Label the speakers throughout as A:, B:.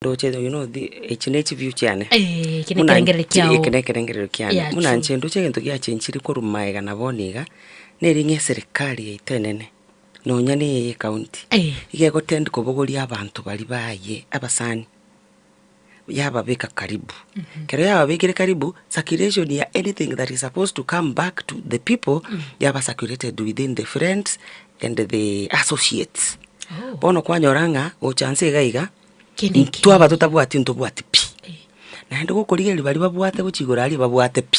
A: Ndoche you know the echi ne chiview chiane.
B: Eh, eke
A: Buna
B: nekerengererio kiao.
A: eke nekerengererio kiane.
B: Yeah,
A: Buna
B: true.
A: inche ndoche egento giachenchire korwa maega na bono iga, neri ng'a eserikari yaito enene, nonya na eye ya ecounty,
B: Eh.
A: iga egotend kobogoria abanto baria baye abasani, yababeka karibu. Ekero yababekire karibu, circulation ya anything that is supposed to come back to the people, yaba circulated within the friends and the associates.
B: Oh.
A: Bono kwanyora ng'a gocha nse iga iga,
B: Kende nki-
A: Ntwaba totabwati ntobwati pi, naende gokorigereria baria babwate gochia igoro aria babwate pi,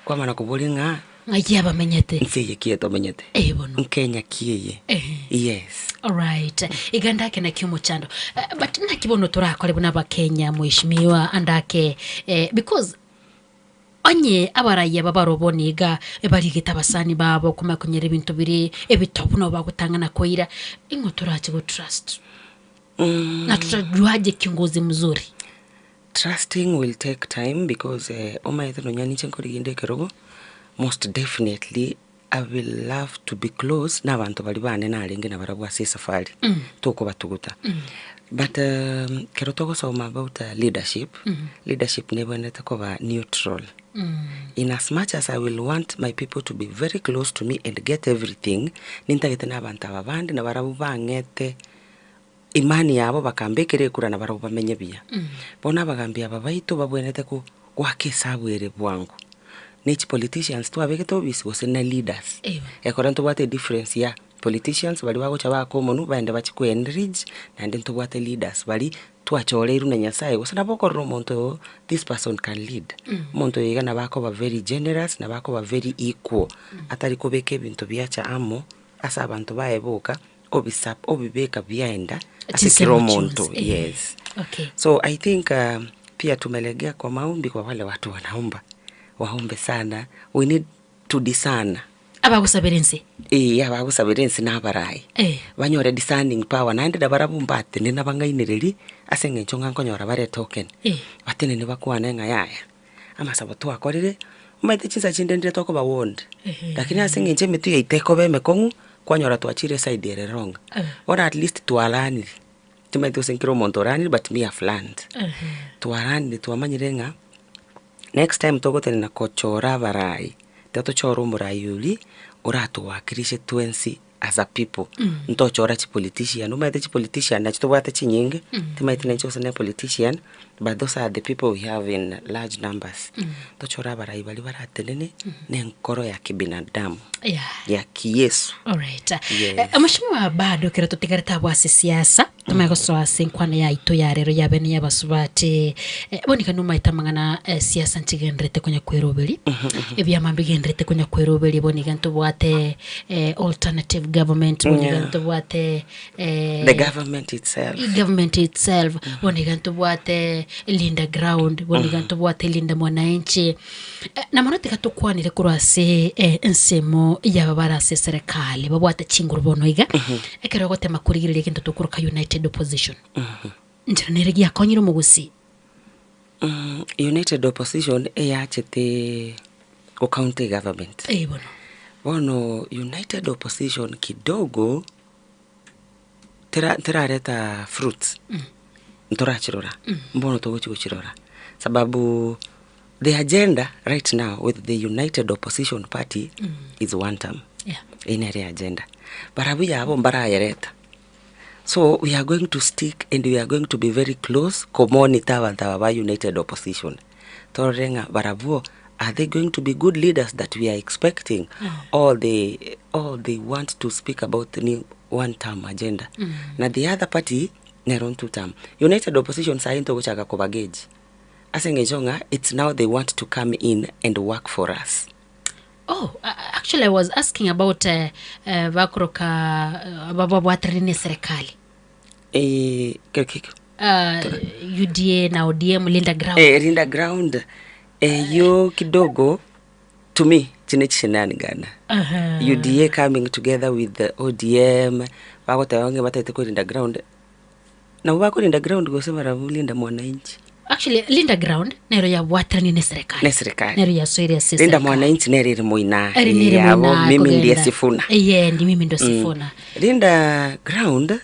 A: kwamana koboria ng'a
B: Ng'ai abamenyete?
A: nse eye ki etomenyete,
B: Eh, bono.
A: nkenya ki eye,
B: Ehe.
A: yes.
B: Alright. Iga ndake naki omochando. Eh, but naki bono torakore buna abakenya mheshimiwa andake eh, because onye abaraiya aba barobwo niga barigete abasani babo komanya konyora ebinto bire ebitobu nabo bagotang'ana koira, ing'o torache go trust? Na tutajuaje kiongozi mzuri?
A: Trusting will take time because eh, omanyete nonya ninche nkorigia inde ekerogo, most definitely I will love to be close na abanto baria bane narenge nabarabwo ase esafari, tokobatuguta. But ekero togosoma about leadership, leadership nebwenerete koba neutral. In as much as I will want my people to be very close to me and get everything, nintagete na abanto aba bande nabarabwo bang'ete Imani yabo bakambekera ekura na barabwo bamenye buya. Bono abagambi aba baito babwenerete ko goaka esabu ere bwango. Ne chipoliticians twabegete obisi gose na leaders. Ekero ntobwate edifference ya politicians baria bagocha baaka omonwe baende bachie ko enrich, naende ntobwate leaders baria twachoreirwe na Nyasaye gose nabo okorora omonto oyo this person can lead. Omonto oyo iga nabo akoba very generous, nabo akoba very equal, atari kobeka ebinto biacha amo ase abanto baye boka. obisa obibeka biaenda ase kera
B: Chinsemo
A: omonto
B: chionsi, eh.
A: yes.
B: Okay.
A: So I think pia tumelegea kwa maombi kwa wale watu wanaomba, waombe sana, we need to discern.
B: Abagosabera ense.
A: Eeh abagosabera ense na abarai,
B: Eh.
A: banyore discerning power naende nabarabwo mbatenene abang'ainereri ase eng'encho ng'a nkonyora bare etoken,
B: Eh.
A: batenene bakwane ng'a yaya. Amasabo twakorire, omanyete chinsa chinde ndire tokoba warned, lakini ase eng'encho emetwe yaito ekoba emekong'u, kwanyora twachire eside ere wrong. Bono at least twalanire, timanyeti gose nkere omonto oranire but me have learned. Twalanire twamanyire ng'a, next time togotenena kochora abarai, tiga tochore omorai oria, oratowakilishe twensi as a people, ntochora chipolitician, omanyete chipolitician nachi tobwate chinyinge, timanyeti nainche gose ne politician, but those are the people we have in large numbers. Tochore abarai baria baratenene na enkoro ya kibinadamu,
B: Yeah.
A: ya kiyesu.
B: Alright.
A: Yes.
B: Eh, Mheshimiwa bado ekero totigarete abwo ase siasa tomanye gosoa ase enkwana yaito ya rero yabe niya abasubati eh, bono iga nomaete amang'ana eh, siasa nchigenderete konya kweroberi ebiama mbigenderete konya kweroberi bono iga ntobwate eh, alternative government bono iga
A: Yeah.
B: ntobwate eh,
A: The government itself.
B: government itself bono iga ntobwate linda ground bono iga ntobwate linda mwananchi Eh, na mono tiga tokwanire korwa ase eh, ensemo yaba bare ase eserekari babwate chinguru bono iga ekero ogotema korigereria egento tokoroka united opposition nchera nere giakonyire omogusii
A: Mm, united opposition eyachete go county government.
B: Eh, bono
A: Bono united opposition kidogo tera terareta fruits ntorachirora mbono togochi gochirora sababu the agenda right now with the united opposition party is one term
B: Yeah.
A: Eyio nere agenda barabwo yabo mbarayereta so we are going to stick and we are going to be very close komonitor abanto aba ba united opposition torore ng'a barabwo are they going to be good leaders that we are expecting or they, or they want to speak about ni one term agenda na the other party nero two term united opposition sayi ntogochaka kobagauge ase eng'encho ng'a it's now they want to come in and work for us
B: Oh, actually I was asking about uh, uh, bakoroka uh, bababwaterire ne serikali
A: Eh, ke- ke-
B: uh, UDA na ODM Linda Ground.
A: Eh, Linda Ground eyo kidogo to me chine chishenanigana
B: Aha.
A: UDA coming together with the ODM bagoteba ng'e batagete korinda ground nabo bakorinda ground gose barabwo linda mwananchi
B: Actually Linda Ground nero yabwateranie ne serikali.
A: Ne serikali.
B: Nero yasoire ase
A: linda
B: serikali.
A: mwananchi nere ere moina
B: Eri nere
A: yabo
B: moina
A: mimi ndiye
B: kogenda.
A: Sifuna
B: Eye ndi mimi ndo Sifuna.
A: Linda ground.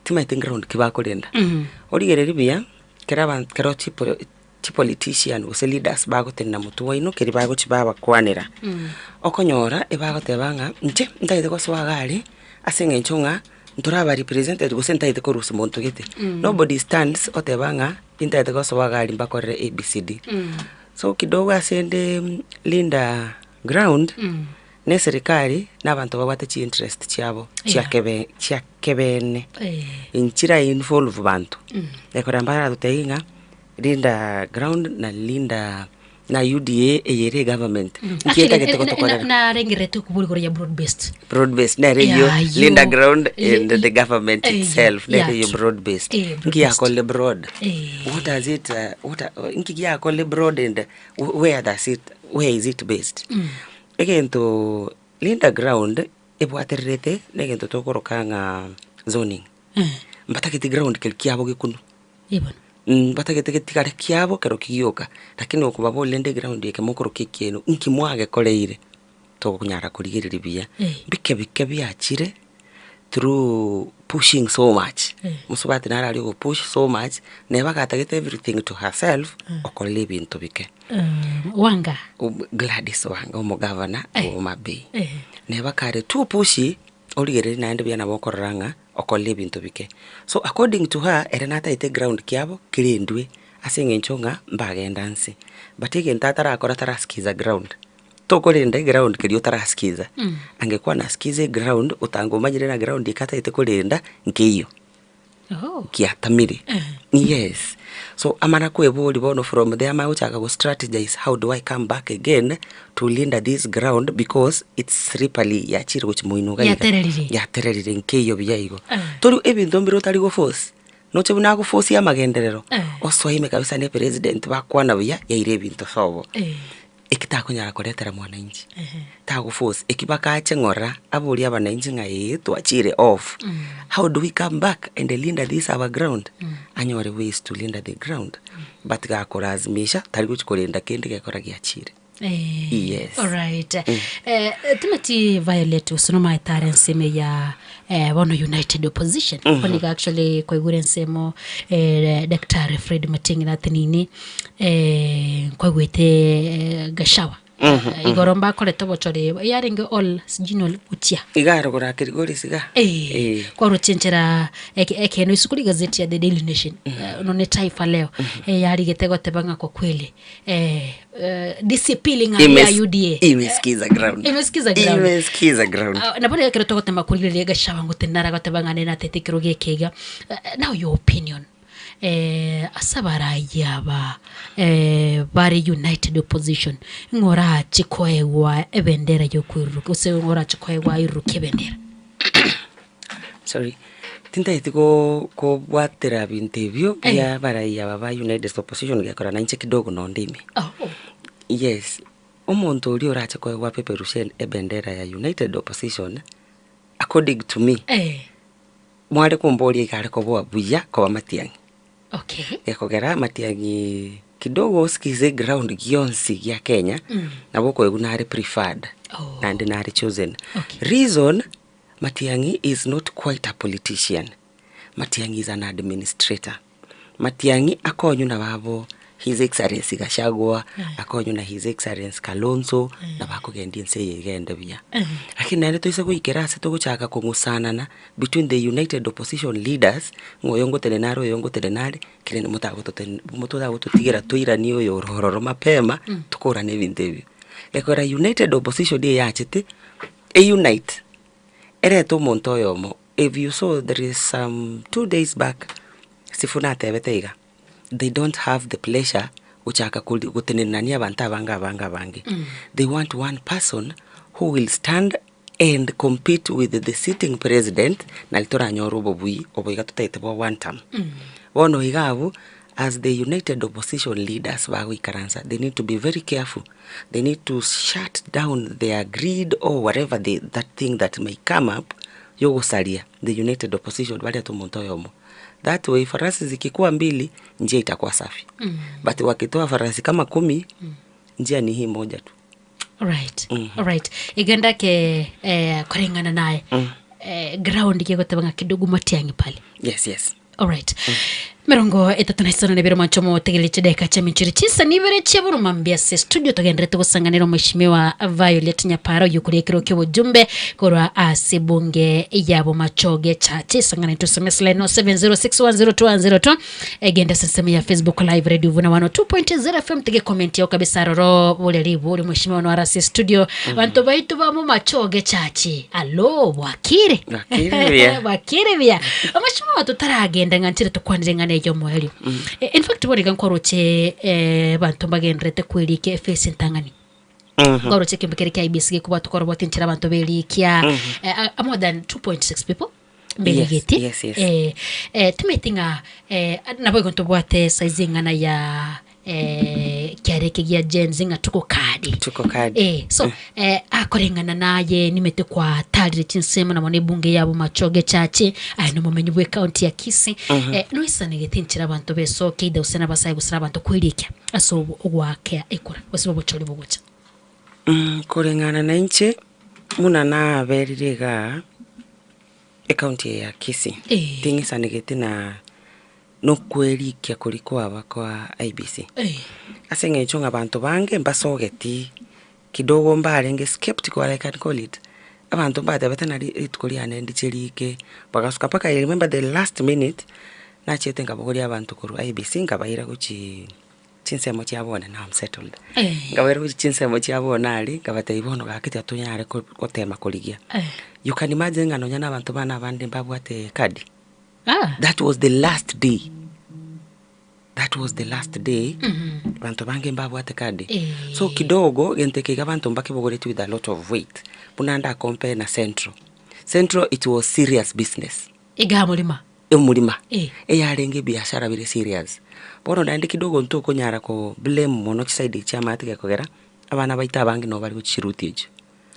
A: Timaeti ground ki bakorenda. Origereria buya, kera abanto kero chipo chipolitician gose leaders bagotenena motwe oino keri bagochi babakwanera, okonyora ebagoteba ng'a inche ntagete gosoa iga aria, ase eng'encho ng'a ntoraba represented gose ntagete korusia monto gete. Nobody stands oteba ng'a intagete gosoa iga aria mbakorere ABCD. So kidogo ase nde linda ground, na eserikari na abanto babwate chiinterest chiabo chia
B: Yeah.
A: kebe chia kebene,
B: Eh.
A: nchira involve banto, ekero baratotebie ng'a linda ground na linda na UDA eye ere egovernment, nki
B: Actually,
A: etagete gotokorera.
B: narengererete okobua igoro ya broad based.
A: Broad based nere eyio
B: Yeah, you-
A: linda ground
B: li-
A: and the government
B: eh,
A: itself nere
B: yeah,
A: eyio
B: true.
A: broad based
B: Eh, broad
A: nki
B: based.
A: yakore broad
B: Eh.
A: what does it uh, what uh, nki giakore broad and where does it where is it based Egento linda ground ebwatererete na egento tokoroka ng'a zoning. Mbatageti ground keria kiabo gekunu, mbatagete getigare kiabo kero kigioka, lakini okobaboria rende eground eke mokoroka ekiaino nki mwagekoreire, tokonyara korigereria buya. Mbike bike biachire through pushing so much, mosubati naro aria ogopush so much, neba gatagete everything to herself, okorire ebinto bike.
B: Wanga.
A: Gladys Wanga omogavana bwa Homa Bay. Neba kare too pushy, origererie naende buya nabo okorora ng'a okorire ebinto bike. So according to her, ere natagete eground kiabo kerendwe ase eng'encho ng'a mbagenda nse. But egento atarakora tarasikiza ground. Tokorenda eground keria otarasikiza, angekwa nasikiza eground, otanga omanyire ng'a ground eke atagete korenda nkeiyo. Kiatamire, yes. So amana kweboria bono from there amanye gochaka go strategize how do I come back again to linda this ground because it's slippery yachire gochia moino iga iga.
B: Yatererire.
A: Yatererire nkeiyo buya igo.
B: Eh.
A: Tori ebinto mbire otari go force, noche buna agoforce amagenderero,
B: Eh.
A: osoe ime kabisa na epresident bakwana buya, yaira ebinto sobo.
B: Eh.
A: Eki takonyara koretera mwananchi, tagoforce, eki bakache ng'ora aborie abananchi ng'a ee twachire off, how do we come back and linda this our ground? Anyore ways to linda the ground, but gakolazimisha tari gochi korenda kende gekora giachire. Yes.
B: Alright. Eh, timati Violet usunoma etare ensemo ya eh, bono United Opposition. Mm -hmm. Niga actually kwaigure ensemo eh, Daktari Fred Matiang'i natenini eh, nkwaigwete eh, Gachagua Eh, igoro mbakorete obochori yarenge all sijui nol gochia
A: Iga arogoro akerigori iga.
B: Eh,
A: Eh.
B: kwarochia enchera eke- ekeene isiko rigazeti ya The Daily Nation eh, none Taifa Leo eh, yarigete goteba ng'a kwa kweli eh, eh, DCP ng'a ya
A: Imes-
B: UDA
A: Imesikiza ground.
B: Imesikiza ground.
A: Imesikiza ground.
B: Ah, nabo rero ekero togotema korigereria Gachagua ngotenena goteba ng'a nere natete ekero geke iga Eh, now your opinion eh, ase abarai aba eh, bare united opposition ng'a orache koegwa ebendera yokoiruruka gose ng'a orache koegwa airuruke ebendera.
A: Sorry, tintageti ko- kobwatera binto ebio bia abarai aba ba united opposition gekora nainche kidogo nonde ime.
B: Oh.
A: Yes, omonto oria orache koegwa apeperushe ebendera ya united opposition, according to me,
B: Eh,
A: Mware komboria iga are koboa buya koba matiang'i.
B: Okay.
A: Gekogera matiang'i kidogo osikize eground gionsi gia Kenya, nabo okoigwa nare preferred,
B: Oh.
A: naende nare chosen.
B: Okay.
A: Reason, Matiang'i is not quite a politician, Matiang'i is an administrator. Matiang'i akonywe na babo His Excellency Gachagua, akonywe na His Excellency Kalonzo, nabo akogendia ense eye egende buya. Lakini naende toise goikera ase togochaka kong'usanana between the united opposition leaders, ng'a oyo ngotenena are oyo ngotenena are, kerende motagototen motoragototigera toiranie oyo ore ororo mapema, tokorane ebinto ebio. Gekogera united opposition eye yachete, eunite, erete omonto oyomo, if you saw there is some 2 days back, Sifuna atebete iga, they don't have the pleasure gochaka kori gotenenania abanto abange abange abange. They want one person who will stand and compete with the sitting president nari toranyore obobui obo iga totagete bwa one term. Bono iga abwo, as the united opposition leaders bagoikaransa, they need to be very careful, they need to shut down their greed or whatever they, that thing that may come up yogosaria the united opposition barete omonto oyomo. That way farasi zikikuwa mbili njia itakuwa safi. But wakitoa farasi kama 10 njia ni hii moja tu.
B: Alright. Alright. Igenda ke eh, koreng'ana naye. eh, ground gegoteba ng'a kidogo matiang'i pale.
A: Yes, yes.
B: Alright. Merongo etato na isano na ibere mwancho motegereri chidakika chia minchiri chinsa nibere chia boroma mbuya ase studio togenderete gosanganera omweshimiwa Violet Nyapara oyio koria ekero kia obojumbe korwa ase bunge ya Bomachoge Church esang'ana intwe SMS line no 706102102 egende ase ensemo ya Facebook live radio buna 102.0 FM tige comment yao kabisa aroro boria ribori mweshimiwa no ase studio banto baitu ba Bomachoge Church alo bwakire
A: Bwakire buya.
B: Bwakire buya. Omweshimiwa totaragenda ng'a nchire tokwanire ng'a neye omoerio. Eh, In fact bono iga nkwaroche eh, abanto mbagenderete kwerikia efesi entang'ani. Nkwaroche ekembe kere kia IEBC gekobwatwa kwarobwate enchera abanto berikia eh, a- more than 2.6 people mberigeti.
A: Yes, yes, yes.
B: Eh, eh, timeti ng'a eh, nabo igo ntobwate size eng'ana ya eh, kiare eke gia Gen Z ng'a tuko kadi.
A: Tuko kadi.
B: Eh, so eh, akoreng'ana naye nimete kwatarire chinsemo namo na ebunge yabo Machoge Chache aye nomomenyi bwe county ya Kisii eh, noisanegete enchera abanto besoke either gose nabasae gose nabanto kwerikia ase obo ogoakea ekura gose bobochori bogocha.
A: Mm, koreng'ana na inche buna naberire igaa ecounty eye ya Kisii
B: Eh.
A: ting'isanegeti na nokwerikia koria kwaba kwa IEBC. Ase eng'encho ng'a abanto bange mbasogeti, kidogo mbarenge skeptical I can call it, abanto mbatebete nari rituko riane ndiche riike, bagasuka mpaka I remember the last minute, nachete nkabogoria abanto korwa IEBC nkabaira gochii chinsemo chia bono now I'm settled. Nkabaira gochia chinsemo chia bono aria, nkabatebia bono gaki tiga tonyare ko gotema korigia. You can imagine ng'a nonya na abanto bane abande mbabwate ekadi.
B: Ah.
A: That was the last day, that was the last day, abanto bange mbabwate kadi. So kidogo, gento eke iga abanto mbakebogoretie with a lot of weight, buna nda compare na central. Central it was serious business.
B: Igaa morima.
A: Omorima,
B: Eh.
A: eyarenge ebiashara bire serious. Bono naende kidogo ntokonyara ko blame mono chiside chia amaate gekogera, abana baito abange nabo bare gochia chiruti echio.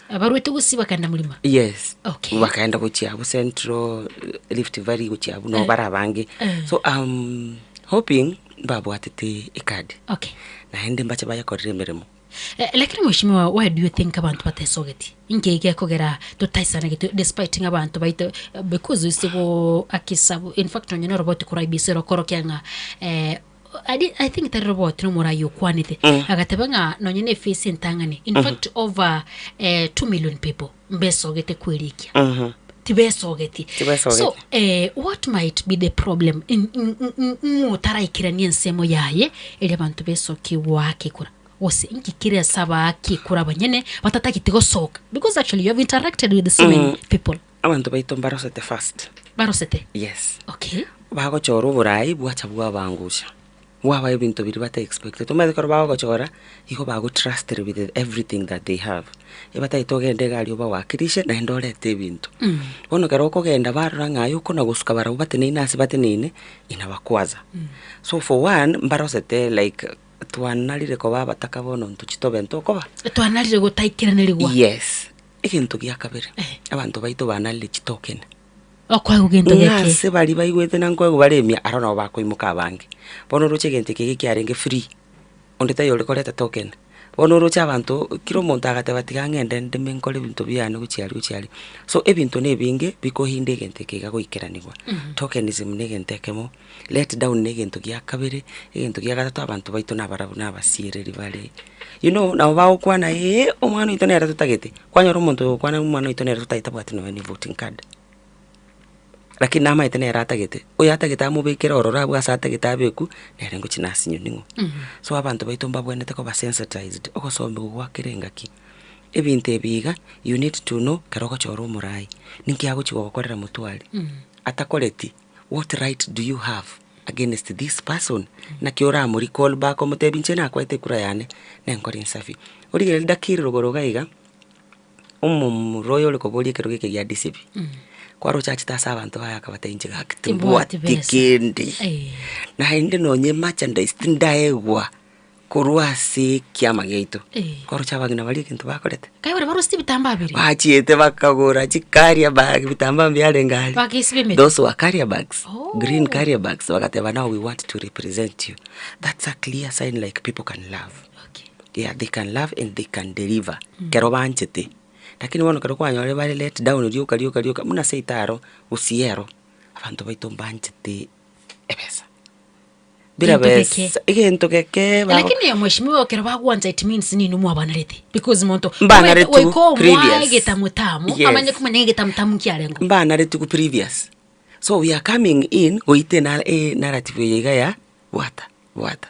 B: Abarwete gusii bakaenda murima?
A: Yes.
B: Okay.
A: Bakaenda gochia abwo Central, Rift Valley gochia abwo nabo bare abange. So I'm hoping mbabwatete ecard.
B: Okay.
A: Naende mbache bayekorere emeremo.
B: Eh, lakini mheshimiwa why do you think abanto batesogeti? Inki gekogera totaisanegeti despite ng'a abanto baito eh, because ase go akisa in fact nonye na oroboti korwa IEBC rokorokia ng'a eh, I, I think tari roboti nomorai okwanete agateba ng'a nonye na efees entang'ani in fact over eh, 2 million people mbesogete kwerikia tibesogeti
A: Tibesogeti.
B: so eh, what might be the problem ng'o otaraikerania ensemo yaye eria abanto besokie goaka ekura gose inki kere ase abaaki ekura abanyene batatagete gosoka because actually you have interacted with so many people
A: Abanto baito mbarosete first.
B: Barosete?
A: Yes.
B: Okay.
A: Bagochora oborai bwacha bwabangusha, bwaba ebinto biria bata expecteti. Omanyete ekero bagogochora, igo bagotrustire with everything that they have. Ebatagete ogende iga aria obawakilishe naende orete ebinto. Bono ekero okogenda barora ng'a aye okona gosuka barabwo bateneine ase bateneine, inabakwaza. So for one, mbarosete like twanarire koba abataka bono ntochi tobe ntokoba.
B: Twanarire gotaikeraneriwa.
A: Yes. Egento gia kabere, abanto baito banarire chitoken.
B: Okoegwa gento
A: Ng'a
B: geke.
A: ase baria baigwete na nkoegwa bare emia, aro nabo bakoimoka abange. Bono oroche egento eke iga kiarenge free, onde taiyo ore koreta token. Bono oroche abanto, kera omonto agateba tiga ng'ende ndeme nkore ebinto biane gochia aria gochia aria. So ebinto na ebinge bikohinda egento eke iga goikeranigwa. Tokenism na egento ekemo, let down na egento gia kabere, egento gia gatato abanto baito nabarabwo nabasiereri bare. You know nabo bagokwana eeh, omwana oito nere totagete, kwanyora omonto ogokwana omwana oito nere totagete tabwati nonye na evoting card. Lakini namaete nere atagete, oyo atagete amobekere ororo abwo ase atagete abekwe, nere ngochia nasinywe ning'o. So abanto baito mbabwenerete koba sensitized, ogosomiwa gwa kera engaki, ebinto ebi iga, you need to know ekero ogochora omorai, ninki agochi gogokorera motwe aria, atakoreti. What right do you have against this person? Naki oramo recall back omotebi inche nakoete ekura yane, nenkore insafi. Origereria dakika rogoro iga iga, omomura oyo ore koboria ekerogo eke gia DCP, kwaroche achete ase abanto baye akabatebia inche gaki
B: Timbwati
A: timbwati
B: besa.
A: kende.
B: Eh.
A: Naende nonye merchandise tindaegwa. Korwa ase ekiama giaito,
B: Eh.
A: kwaroche abageni baria egento bakorete?
B: Kae baria barusia ebitambaa biria?
A: Bachiete bakagora chicarrier bag ebitambaa mbiarenge aria.
B: Bagesiba emete?
A: Those were carrier bags,
B: Oh.
A: green carrier bags, bagateba now we want to represent you. That's a clear sign like people can love.
B: Okay.
A: Yeah, they can love and they can deliver, kero banchete. Lakini bono ekero kwanyorire bare let down rioka rioka rioka buna seito aro gusii ero, abanto baito mbanchete ebesa. Bila
B: Gento geke.
A: besa, egento geke bago
B: Lakini mheshimiwa ekero bagwancha it means nini mwabanarete because monto
A: Mbanaretu
B: goika omoa
A: previous.
B: egetamutamu
A: Yes.
B: amanye komanya egetamutamu nkiarengo.
A: Mbanaretigwe previous. So we are coming in goita ena enarrative eye iga ya bwata bwata.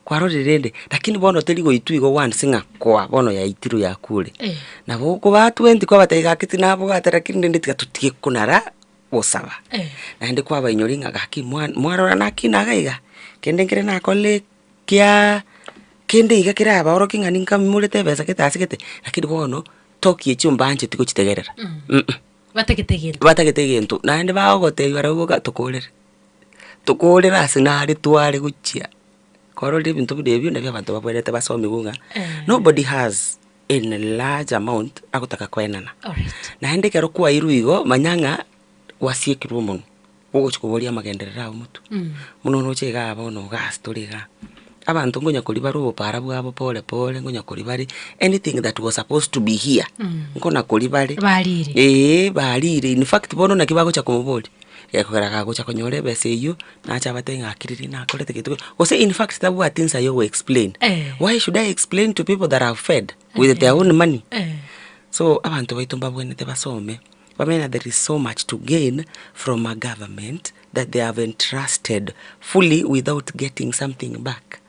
A: Kwarorire rende, lakini bono teri goitwa igo once ng'a koa bono yaitirwe yakure.
B: Eh.
A: Nabo okobaa twenty kwabatebia gaki tinabwate lakini rende tiga totige konara gosaba.
B: Eh.
A: Naende kwabainyori ng'a gaki mwa mwarora nakina iga iga, kende nkere nakore kiaa kende iga kerabaorokie ng'a ninkamorete ebesa gete ase gete, lakini bono toki echio mbancheti gochitegerera mh.
B: Batagete egento.
A: Batagete egento, naende bagogotebia barabwo boka tokorere, tokorere ase nare tware gochia, kwarorire ebinto buna ebio nabio abanto babwenerete basomigwe ng'a nobody has in large amount agotaka koenana.
B: Alright.
A: Naende ekero kwairwe igo, manya ng'a gwasiekirwe omonwe, ogochia koboria amagenderero ao motwe. Buna oroche igaa bono igaa ase tore igaa, abanto nkonya koria bare obopara bwabo pore pore, nkonya koria bare anything that was supposed to be here, nkona koria bare.
B: Barire.
A: Eeh barire, in fact bono naki bagocha komoboria, gekogera gagocha konyora ebesa eywo, nache abatebie ng'a aki riria nakorete gento gete, gose in fact tabwati nsa ya ogo explain.
B: Eh.
A: Why should I explain to people that I've fed with their own money?
B: Eh.
A: So abanto baito mbabwenerete basome, bamenye ng'a there is so much to gain from a government that they have entrusted fully without getting something back.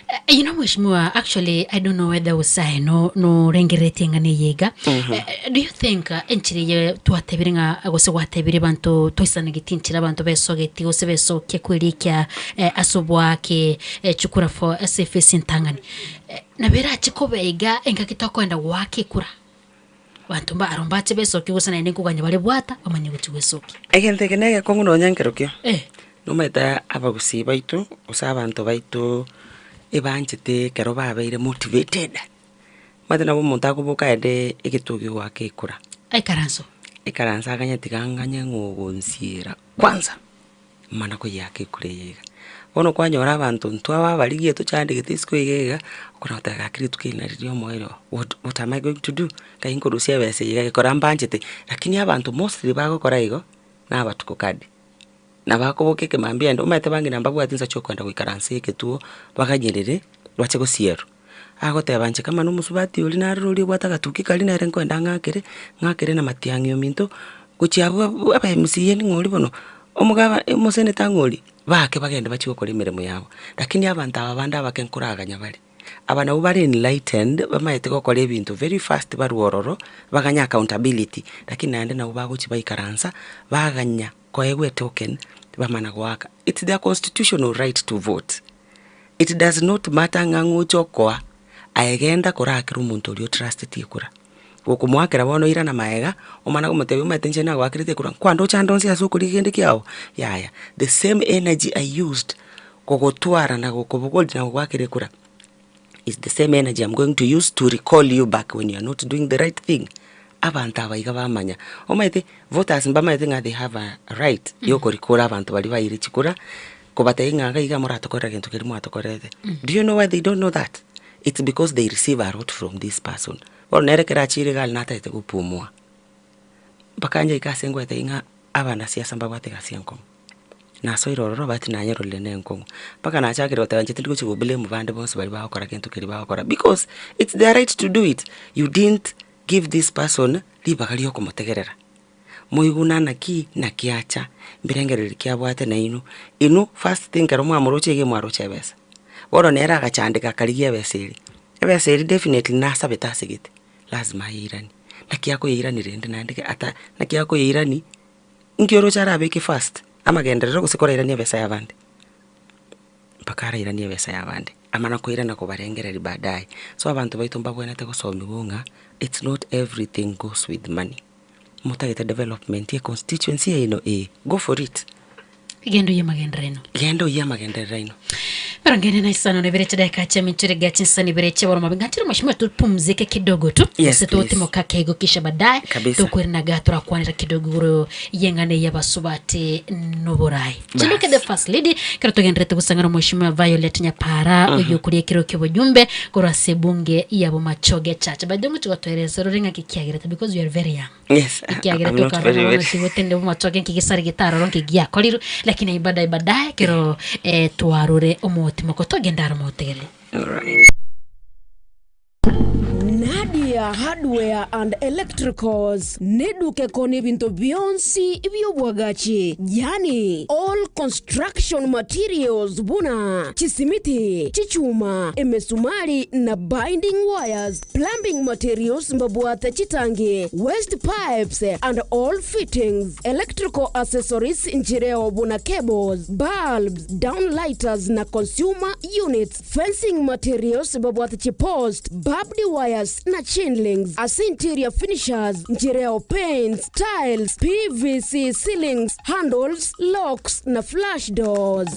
B: Eh, You know, Mheshimiwa, actually, I don't know whether usae no norengereretie ng'a neye iga. Eh, do you think uh, enchera eye twatebire ng'a gose gwatebire banto toisanegeti enchera abanto besogeti gose besokia kwerikia eh, ase oboake eh, chikura for ase efesi entang'ani eh, nabo erache koba iga engaki tokoenda goaka ekura Abanto mba aro mbache besokie gose naende nkoganya bare bwata bamanye gochia gwesokia.
A: Egento eke na egekong'u nonya nkerokio,
B: Eh.
A: nomanyete abagusii baito gose abanto baito ebanchete ekero babeire motivated, omanyete nabo omonto akoboka aende egetuo gigoaka ekura.
B: Aikaranso.
A: Aikaranse aganye tiga nganye ng'a ogonsiera kwanza. Mana koyeaka ekura eye iga. Bono kwanyora abanto intwe aba abarigie tochandegete isiko iga iga, okona goteba gaki rituko eri nari ria omoerio, what what am I going to do? Ngai nkorusia ebesa eye iga gekora mbanchete, lakini abanto mostly bagokora igo, na abatuko kadi. Nabo akoboka ekemambia aende omanyete bang'ina mbabwati nsa chia okoenda goikaransa egetuo, baganyerere, bache gosierwa. Agoteba inche kama na omosubati oria narora oria obwate agatuki karia nere nkoenda ng'akere, ng'akere na matiang'i ominto, gochia abwo abwo aba MCA ning'o oria bono, omogaba omoseneta ng'o oria, baake bagende bachie gokora emeremo yabo. Lakini abanto aba bande abake nkoraganya bare, aba nabwo bare enlightened bamaete gokora ebinto very fast barwe ororo, baganye accountability, lakini naende nabwo bagochia baikaransa, baganya koegwa etoken, bamana goaka. It's their constitutional right to vote. It does not matter ng'a ng'o oche okoa, aye genda korakera omonto oria otrusteti ekura. Gokomoakera bono irana maega, omana komotebia omanyete inche nagoakerete ekura, nkwandoche ande onsi ase okorigia kende kiago, yaya. The same energy I used kogotwara na gokobogoria na gogoakera ekura, is the same energy I'm going to use to recall you back when you are not doing the right thing. Abanto aba iga bamanya, omanyete voters mbamaete ng'a they have a right ya okorikora abanto baria baire chikura, kobatebia ng'a iga iga moratokorera gento keria mwatokorerete. Do you know why they don't know that? It's because they receive a lot from this person. Bono nere ekero achire iga aria natagete gopumua, mpaka nyaike ase ngoetebia ng'a abanasiasa mbabwate egasi enkong'u. Nasoire ororo but nanyerorire na enkong'u, mpaka nachakire goteba inche tindi gochia go blame bande bonsi baria bagokora gento keria bagokora because it's their right to do it, you didn't give this person ribaga ria okomotegerera. Moiguna naki, naki acha, mbirengererio ki abwate nainwe, inwe first thing ekero mwamoroche iga mwaroche ebesa. Bono nere agachandeka akarigia ebesa eria, ebesa eria definitely nasabete asegete, lazima ayeiranie. Naki akoyeirania rende naende ata naki akoyeirania, inki oroche arabeke first, amagenderero gose korairanie ebesa y'abande? Mpaka arairanie ebesa y'abande, amana koirana kobarengereria baadaye. So abanto baito mbabwenerete gosomiwa ng'a it's not everything goes with money. Motagete development ye constituency yaino eh, go for it.
B: Genda oyie amagenderero aino.
A: Genda oyie amagenderero aino.
B: Barangene na isano na ibere chidakika chia minchire ga chinsani ibere chia boroma bingachira mheshimiwa tupumzike kidogo tu
A: Yes,
B: Gose
A: please.
B: totimoka keigo kisha baadaye
A: Kabisa.
B: tokwerinaga turakwanera kidogo igoro yeng'ana y'abasubati noborai Chinduke the first lady kero togenderete gosang'ana mheshimiwa Violet Nyapara oyo okuria ekero ki'obojumbe korwa ase ebunge ya Bomachoge Church. By the way ngochi gotoeresa orore ng'aki kiagerete because you are very young.
A: Yes, I-
B: Ekiagera
A: I'm not
B: tokarora
A: very
B: bono
A: very.
B: tigotende bomachoge nki gesare getaroro nki giakorirwe lakini ai baadaye baadaye kero eh, twarure omotimoko togende aro motegerere.
A: All right.
C: Nadia Hardware and Electricals neduka ekona ebinto bionsi bi'obwagachi, yaani all construction materials buna chisimiti, chichuma, emesumari na binding wires, plumbing materials mbabwate chitangi, waste pipes and all fittings, electrical accessories nchireo buna cables, bulbs, downlighters na consumer units, fencing materials babwate chipost, barbed wires na chain links, ase interior finishers nchireo paints, tiles, PVC ceilings, handles, locks na flush doors.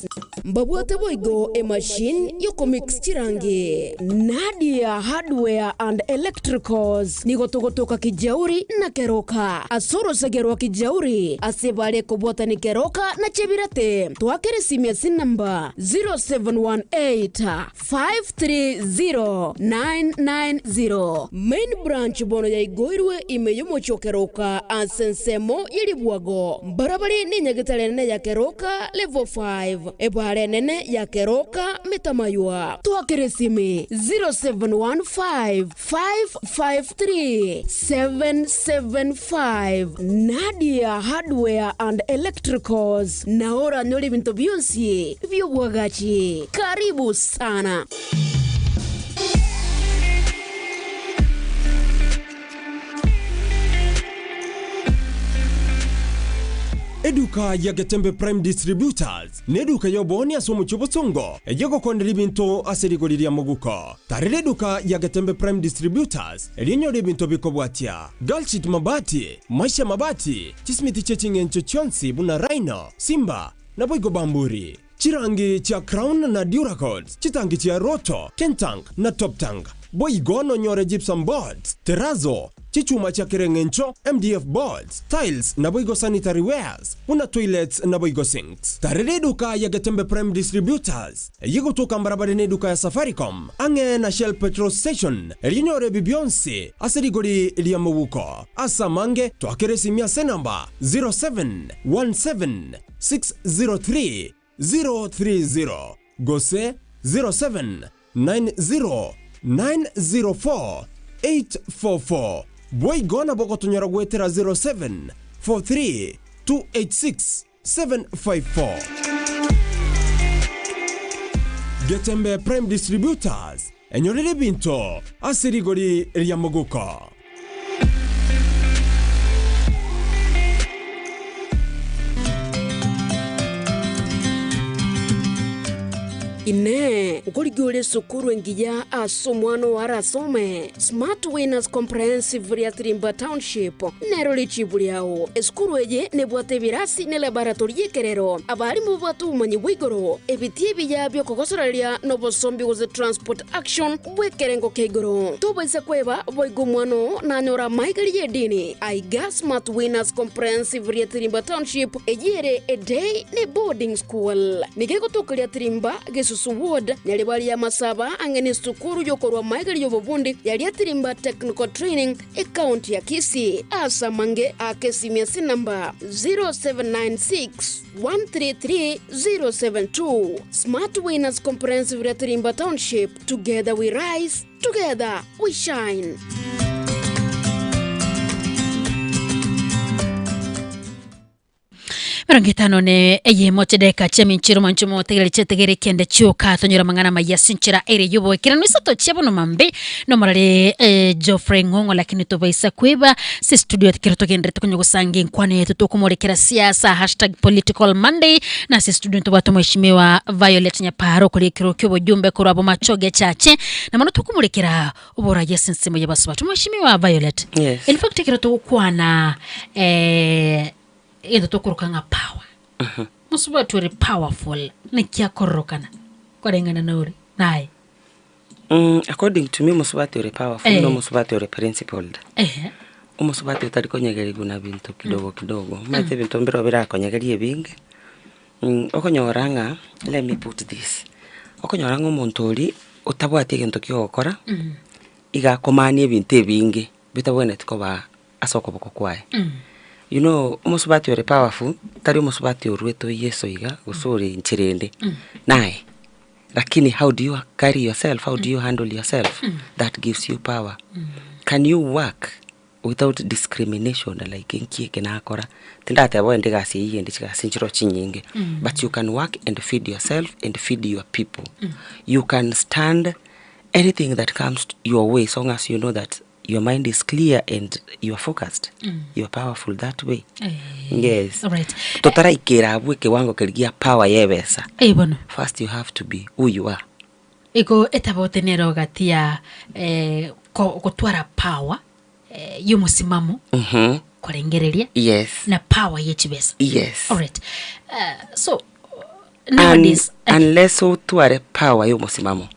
C: Mbabwate boigo emachine yokomix chirangi. Nadia Hardware and Electricals nigo togotoka Kijauri na Keroka ase orosege rwa Kijauri ase bare kobwatani Keroka na Chebirate. Twakere esimi ase enamba 0718 530 990. Main branch bono yaigoirwe ime y'omochie o Keroka ase ensemo ye ribwago. Mbarabare nenyagetari enene ya Keroka level 5, ebara enene ya Keroka Metamaywa. Twakere esimi 0715 553 775. Nadia Hardware and Electricals nao oranyore ebinto bionsi bi'obwagachi. Karibu sana.
D: Eduka ya Getembe Prime Distributors neduka y'obooni ase omochie o Bosongo eyio egokondera ebinto ase rigori ria moguko. Tarera eduka ya Getembe Prime Distributors erio onyore ebinto bikobwatia, Galshit Mabati, Maisha Mabati, chisimiti chie ching'encho chionsi buna Rhino, Simba, naboigo Bamburi. Chirangi chia Crown na Duracoat, chitangi chia Roto, Kentank na Toptank. Boigo nonyore gypsum boards, terrazzo, chichuma chia kera eng'encho, MDF boards, tiles naboigo sanitary wares buna toilets naboigo sinks. Tarera eduka ya Getembe Prime Distributors eyio egotoka mbarabare neduka ya Safaricom ang'e na Shell Petrol Station erio onyore ebi bionsi ase rigori ria mobuko. Ase amange twakere esimi ase enamba 0717 603 030 gose 0790 904 844. Boigo nabo ogotonyora goetera 0743 286 754. Getembe Prime Distributors, enyorere ebinto ase rigori ria moguko.
C: Inee! Nkorigia ore esukuru engiya ase omwana oo arasome? Smart Winners Comprehensive Riatirimba Township nero richibu riao. Esukuru eye nebwate ebirasi ne laboratory y'ekerero, abarimu babwate obomanyi bwa igoro, ebitii ebiya bi'okogosoreria na obosombi gose transport action bw'ekerengo kia igoro. Tobaisa kweba, boigo omwana oo nanyore amaigari y'edini. Aiga Smart Winners Comprehensive Riatirimba Township, eyio ere eday ne boarding school. Nigo egotoka Riatirimba, Gesusu Ward, Nyaribari y'Amasaba ang'e nesukuru y'okorwa amaigari y'obobundi ya Riatirimba Technical Training, Ekaunti ya Kisii. Ase amange aka esimi ase enamba 0796 133 072. Smart Winners Comprehensive Riatirimba Township, together we rise, together we shine.
B: Emerongo etano ne eyemo chideka chiaminchire omonche omotegereri chiategere kende chioka tonyore amang'ana amaya ase enchera ere y'oboikeranu isato chia bono mambe nomorare eh, Geoffrey Ng'ong'o lakini tobaisa kweba ase estudio ekero togenderete konya gosanga enkwana yaito tokomorekera siasa hashtag political Monday na ase estudio ntobwate omweshimiwa Violet Nyaparo okore ekero kia obojumbe korwa Bomachoge Chache na mono tokomorekera oboragia ase ensemo y'abasubati omweshimiwa Violet
A: Yes.
B: in fact ekero togokwana eh, Egento tokoroka ng'a power. Mosubati ore powerful naki akororokana? Koreng'ana nore naye.
A: According to me omosubati ore powerful
B: Eh.
A: na omosubati ore principled.
B: Ehe.
A: Omosubati otari konyegerigwa na binto kidogo kidogo, omanyete ebinto mbirobio birakonyegeria ebinge, okonyora ng'a let me put this, okonyora ng'a omonto oria otabwati egento kia ogokora, iga akomania ebinto ebinge bitabwenereti koba ase okoboko kwaye. You know omosubati ore powerful, tari omosubati oruete o yeso iga, gose ore nchera ende, naye. Lakini how do you carry yourself, how do you handle yourself, that gives you power. Can you work without discrimination like nki eke nakora, tindateba oende egasi eywo ende chigasi nchiroo chinyinge, but you can work and feed yourself and feed your people. You can stand anything that comes your way so long as you know that your mind is clear and you are focused, you are powerful that way. Yes.
B: Alright.
A: Totaraikera abwo ekewango keria gia power ya ebesa,
B: Eh, bono.
A: first you have to be who you are.
B: Igo etabote nero gati ya eh, ko- gotwara power eh, y'omosimamo korengereria
A: Yes.
B: na power ye chibesa.
A: Yes.
B: Alright. So
A: Un-
B: nowadays
A: unless otware power ya omosimamo,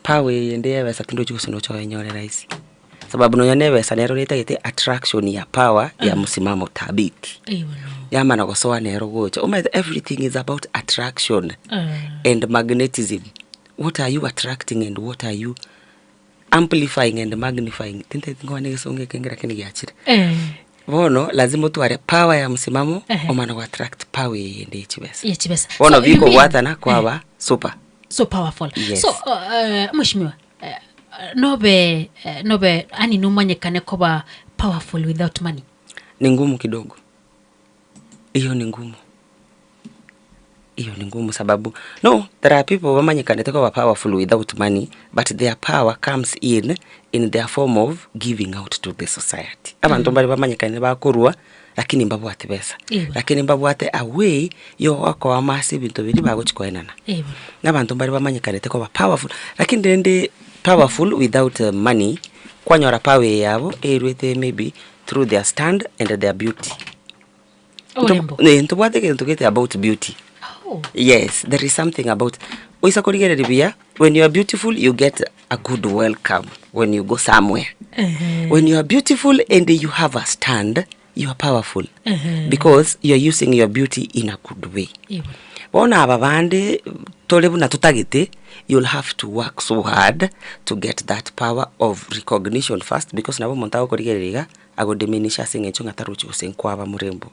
A: power eye ende ya ebesa tindochi gose noche oyenyore rahisi. Sababu nonya na ebesa nero netagete attraction ya power ya msimamo thabiti.
B: Eh, bono.
A: Yamana gosoa nero gocha, omanyete everything is about attraction and magnetism. What are you attracting and what are you amplifying and magnifying? Tintageti nkwane egesongo ekenge lakini giachire.
B: Eh.
A: Bono lazima otware power ya msimamo
B: Ehe.
A: omana go attract power eye ende ye chibesa.
B: Ye chibesa.
A: Bono
B: So, you mean-
A: bikobwatana kwaba super.
B: so powerful.
A: Yes.
B: So mheshimiwa nobe nobe ani nomanyekane koba powerful without money.
A: Ni ngumu kidogo. Hiyo ni ngumu. Hiyo ni ngumu sababu no there are people bamanyekanete koba powerful without money but their power comes in in their form of giving out to the society. Abanto mbare bamanyekane bakorwa lakini mbabwate besa.
B: Ewe.
A: Lakini mbabwate a way yo gokoama ase ebinto biria bagochi koenana.
B: Ewe.
A: Na abanto mbare bamanyekanete koba powerful lakini rende powerful without money kwanyora power eye yabo erwete maybe through their stand and their beauty.
B: Oborembo.
A: Eh, ntobwate egento gete about beauty.
B: Oh.
A: Yes, there is something about oisa korigereria buya when you are beautiful you get a good welcome when you go somewhere.
B: Ehe.
A: When you are beautiful and you have a stand, you are powerful
B: Ehe.
A: because you are using your beauty in a good way.
B: Ewe.
A: Bono aba bande tore buna totagete, you'll have to work so hard to get that power of recognition first because nabo omonto agokorigereria iga agodiminisha ase eng'encho ng'a tarochi gose nkwaba morembo.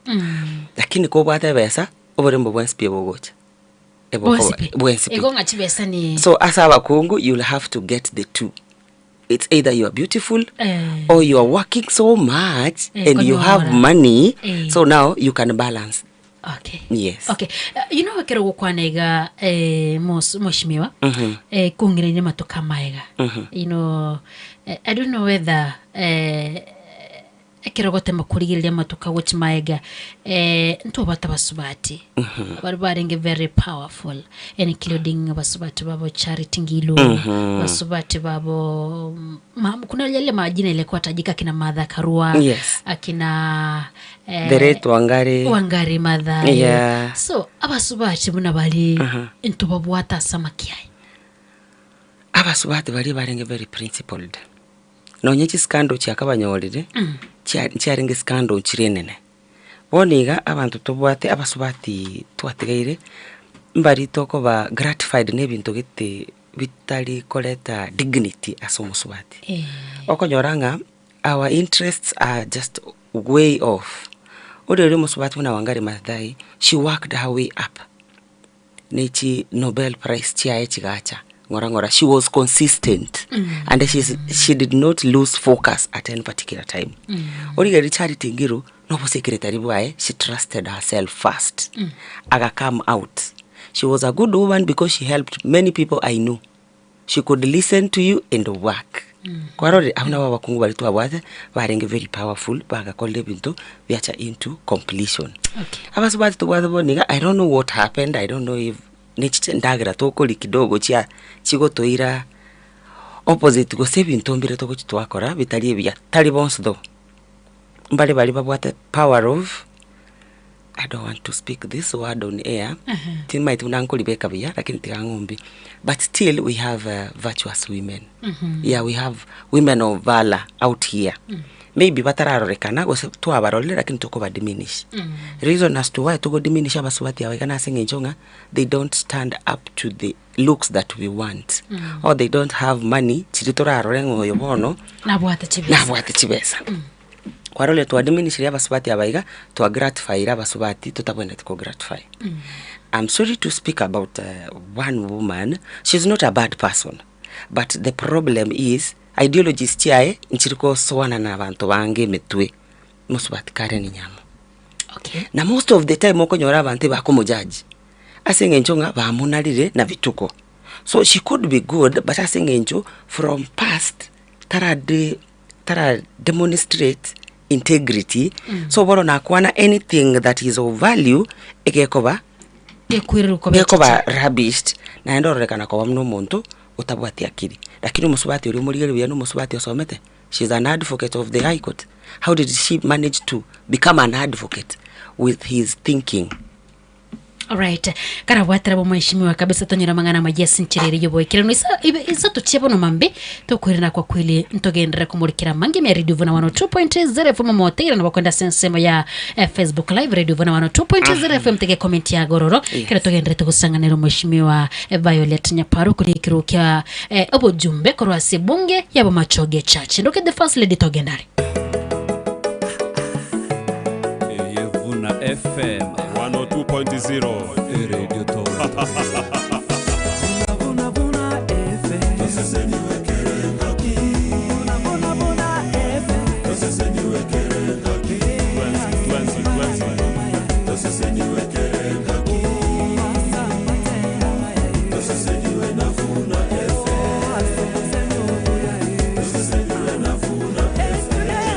A: Lakini kobwate ebesa, oborembo bwensi pi bogocha. Ebokoba-
B: Bwensi pi.
A: bwensi pi.
B: Igo ng'a chibesa ni
A: So ase abakungu you'll have to get the two. It's either you are beautiful
B: Eh.
A: or you are working so much
B: Eh,
A: and you have
B: konyora.
A: money
B: Eh.
A: so now you can balance.
B: Okay.
A: Yes.
B: Okay. You know ekero gokwana iga eh, mos- mheshimiwa eh, kong'irania amatuko amaega you know eh, I don't know whether eh, ekero gotema korigereria amatuko agochi maega eh, ntobwate abasubati bari barenge very powerful and including abasubati babo Charity Ngilu basubati babo ma, kuna yale majina ilikuwa tajika akina Martha Karua
A: Yes.
B: akina eh,
A: The late Wangari.
B: Wangari Maathai
A: Yeah.
B: so abasubati buna bari ntobabwate ase amakiaye
A: Abasubati baria barenge very principled. Nonye chiscandal chiakabanyorire, chia chiarenge scandal chire enene. Bono iga abanto tobwate abasubati twatigaire, mbari tokoba gratified na ebinto gete bitari koreta dignity ase omosubati.
B: Eh.
A: Okonyora ng'a our interests are just way off. Ore oria omosubati buna Wangari Maathai, she worked her way up. Ne chi Nobel prize chiaye chigacha ng'ora ng'ora, she was consistent and she's, she did not lose focus at any particular time. Origereria Charity Ngiru, na obosekeretari bwaye, she trusted herself first, aga come out. She was a good woman because she helped many people I know. She could listen to you and work. Kwarorire, abwo nabo abakungu baria twabwate barenge very powerful, bagakorire ebinto biacha into completion.
B: Okay.
A: Abasubati tobwate bono iga, I don't know what happened, I don't know if nechiche endagera tokoria kidogo chia chigotoira opposite gose ebinto mbire togochi twakora bitari ebiya, tari bonsi though. Mbare baria babwate power of. I don't want to speak this word on air, timanyeti buna nkoribeka buya lakini tiga ng'ombie, but still we have virtuous women, yeah we have women of valour out here, maybe batararorekana gose twabarorire lakini tokoba diminish. Reason as to why togo diminish abasubati aba iga nase eng'encho ng'a they don't stand up to the looks that we want, or they don't have money chiria torarore ng'a oyo bono
B: Nabwate chibesa.
A: nabwate chibesa. Kwarorire twadiminishirie abasubati aba iga, twagratifyire abasubati totabwenereti kogratify. I'm sorry to speak about one woman, she's not a bad person, but the problem is ideologies chiaye nchiri kosoana na abanto bange emetwe, mosubati Karen Nyamu.
B: Okay.
A: Na most of the time okonyora abanto ebakomojudge, ase eng'encho ng'a bamonarire na bituko. So she could be good but ase eng'encho from past tarade tara demonstrate integrity, so bono nakwana anything that is of value egekoba
B: Gekwererwa koba
A: gekoba
B: echicha.
A: rubbished naende ororekana koba buna omonto otabwati akiri. Lakini omosubati oria omorigereria buya na omosubati osomete, she is an advocate of the high court, how did she manage to become an advocate with his thinking?
B: Alright. Karabwatera bo mheshimiwa kabisa tonyora amang'ana amaya ase enchera ere y'oboikeranu. Isa ibe isa tochia bono mambe tokoirana kwa kweli ntogenderere komorikera amange ime ya Radio Vuna 102.0 FM motegerera nabo kwenda ase ensemo ya eh, Facebook Live Radio Vuna 102.0 FM tege comment ya gororo
A: Yes.
B: kero togenderete gosang'anera mheshimiwa eh, Violet Nyaparo kori ekero kia eh, obojumbe korwa ase bunge ya Bomachoge Church. Ndoke the first lady togendare.
E: Eye Vuna FM
F: 102.0
E: Radio Toronto.
F: Twenty, twenty, twenty.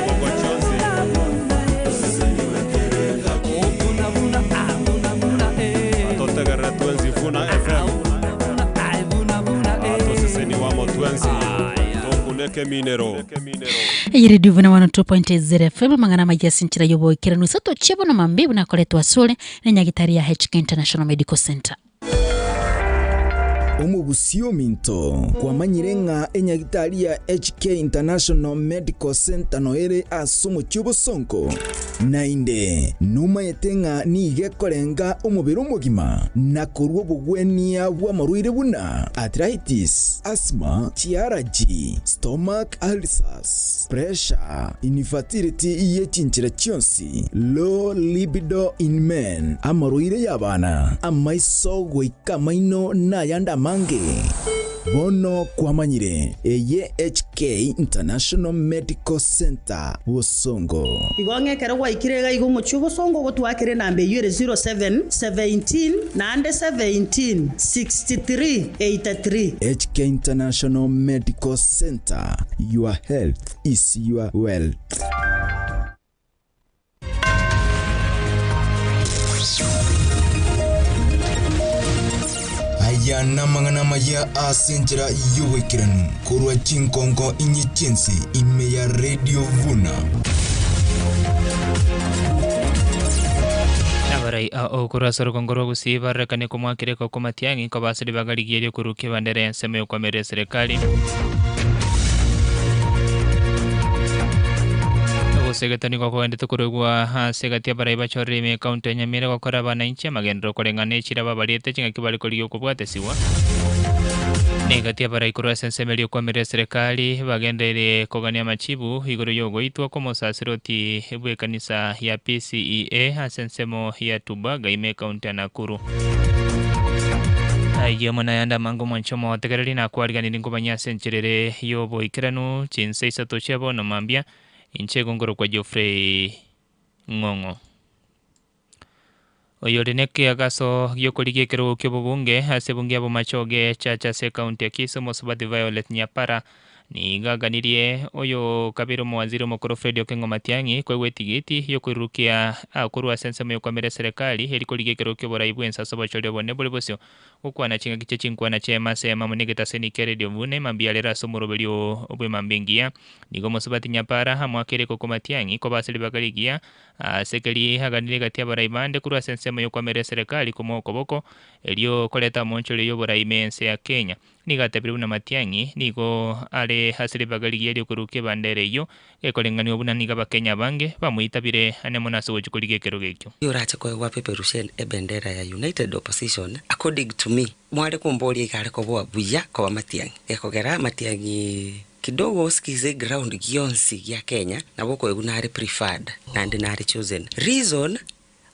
F: Bongo Chonzi. Atotegerera twenzi Vuna FM atoseseni wamo twenzi tokuneke minero
B: Eye Radio Vuna 102.0 FM amang'ana amaya ase enchera y'oboikeranu ase tochia bono mambi buna akoretwe asore na nyagitari ya HK International Medical Center.
G: Omogusi ominto, kwamanyire ng'a enyagitari ya HK International Medical Center noere ase omochie obosongo? Naende nomayete ng'a nigo ekorenga omobere omogima na korwa obogwenia bw'amarwaire buna arthritis, asthma, chiaraji, stomach ulcers, pressure, infertility ye chinchera chionsi, low libido in men, amarwaire y'abana, amaiso goika amaino na ayande amange. Bono kwamanyire eye HK International Medical Center Bosongo.
H: Igo ng'a ekero gwaikire iga iga omochie obosongo ogotwakere enamba eyio ere 07 17 naende 17 63 83.
G: HK International Medical Center, your health is your wealth.
I: Aya namang'ana amaya ase enchera y'oboikeranu korwa chinkonko inye chi'ense ime ya Radio Vuna.
J: Abarai ao korwa ase orogongo rwa Gusii barorekane komwakera ekoko Matiang'i kobasire bagarigia korukia ebandera y'ensemo y'okoamerera eserekari. Ogosegeta nigo kogendete korogwa ase egati y'abarai bachorire ime ekaunti ya Nyamira gokora abananchi amagenderero koreng'ana echira babariete ching'aki bare korigia okobwatesiwa. Na egati y'abarai korwa ase ensemo eria y'okoamerera eserekari bagendereire kogania amachibu igoro y'ogoitwa kw'omosasiroti bw'ekanisa ya PCEA ase ensemo ya Tubaga ime ekaunti ya Nakuru. Ayio amo nayande amange omwancho omotegereri nakwariganirie nkobanya ase enchera ere y'oboikeranu chinsa isato chia bono mambia inche igo nkorokwa Geoffrey Ng'ong'o. Oyore nekeagaso giokorigia ekerogo kia obobunge ase ebunge ya Bomachoge Church ase ekaunti ya Kisumu Mosubati Violet Nyapara. Nigo aganirie oyo kabere omowaziri omokoro Fred Okengo Matiang'i koegwa etigiti yokoirurukia korwa ase ensemo yokwamera eserekari eri korigia ekerogo kioborai bwense ase obochori obonene bore bosio gokwana chingaki chie chinkwana chiaye ase amo negetaseni kia Radio Vuna emambia yarero ase omoroberio bw'emambia engiya. Nigo omosubati Nyapara amoakeire Koko Matiang'i koba ase ribaga rigiya ase keri aganirie gati y'abarai bande korwa ase ensemo yokwamera eserekari komoa okoboko erio koreta omonchorio y'oborai ime y'ense ya Kenya. Nigo atebire buna Matiang'i nigo are ase ribaga rigiya riokorukia ebandera eyio, gekoreng'anigwa buna nigo Abakenya abange bamoitabire ane mono ase ogochia korigia ekerogo ekio.
A: Orache koegwa apeperushe ebendera ya United Opposition, according to me, mware komboria iga are koboa buya koba Matiang'i. Gekogera Matiang'i kidogo osikize eground gionsi gia Kenya, nabo okoigwa nare preferred naende nare chosen. Reason,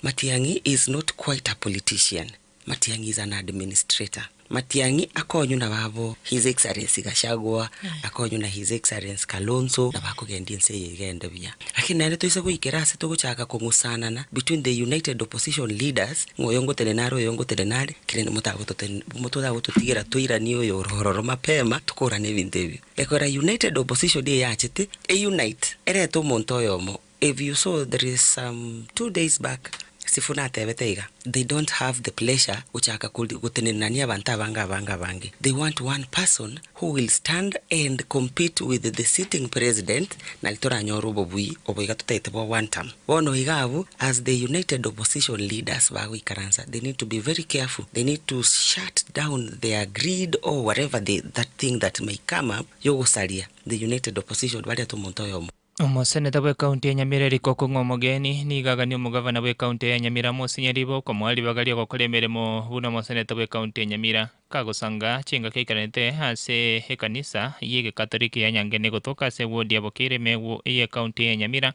A: Matiang'i is not quite a politician. Matiang'i is an administrator. Matiang'i akonywe na babo His Excellency Gachagua, akonywe na His Excellency Kalonzo, nabo akogendia ense eye egende buya. Lakini naende toise goikera ase togochaka kong'usanana between the united opposition leaders, ng'a oyo ngotenena are oyo ngotenena are, kerende motagototen motagototigera toiranie oyo ore ororo mapema, tokorane ebinto ebio. Ekogera united opposition eye yachete, e unite, erete omonto oyomo If you saw there is some 2 days back Sifuna atebete iga, they don't have the pleasure gochaka gotenenania abanto abange abange abange. They want one person who will stand and compete with the sitting president nari toranyore obobui obo iga totaete bwa one term. Bono iga abwo as the united opposition leaders bagoikaransa they need to be very careful. They need to shut down their greed or whatever that thing that may come up yogosaria the united opposition barete omonto oyomo.
J: Omoseneta bw'ekaunti ya Nyamira Eric Okong'o Omogeni nigo agania omogavana bw'ekaunti ya Nyamira Amosinye Ribo komoa ribaga ri'ogokora emeremo buna omoseneta bw'ekaunti ya Nyamira kagosanga chingaki aikaranete ase ekanisa y'egekatoliki ya Nyangene gotoka ase ewodi ya Bokeire ime y'ekaunti ya Nyamira.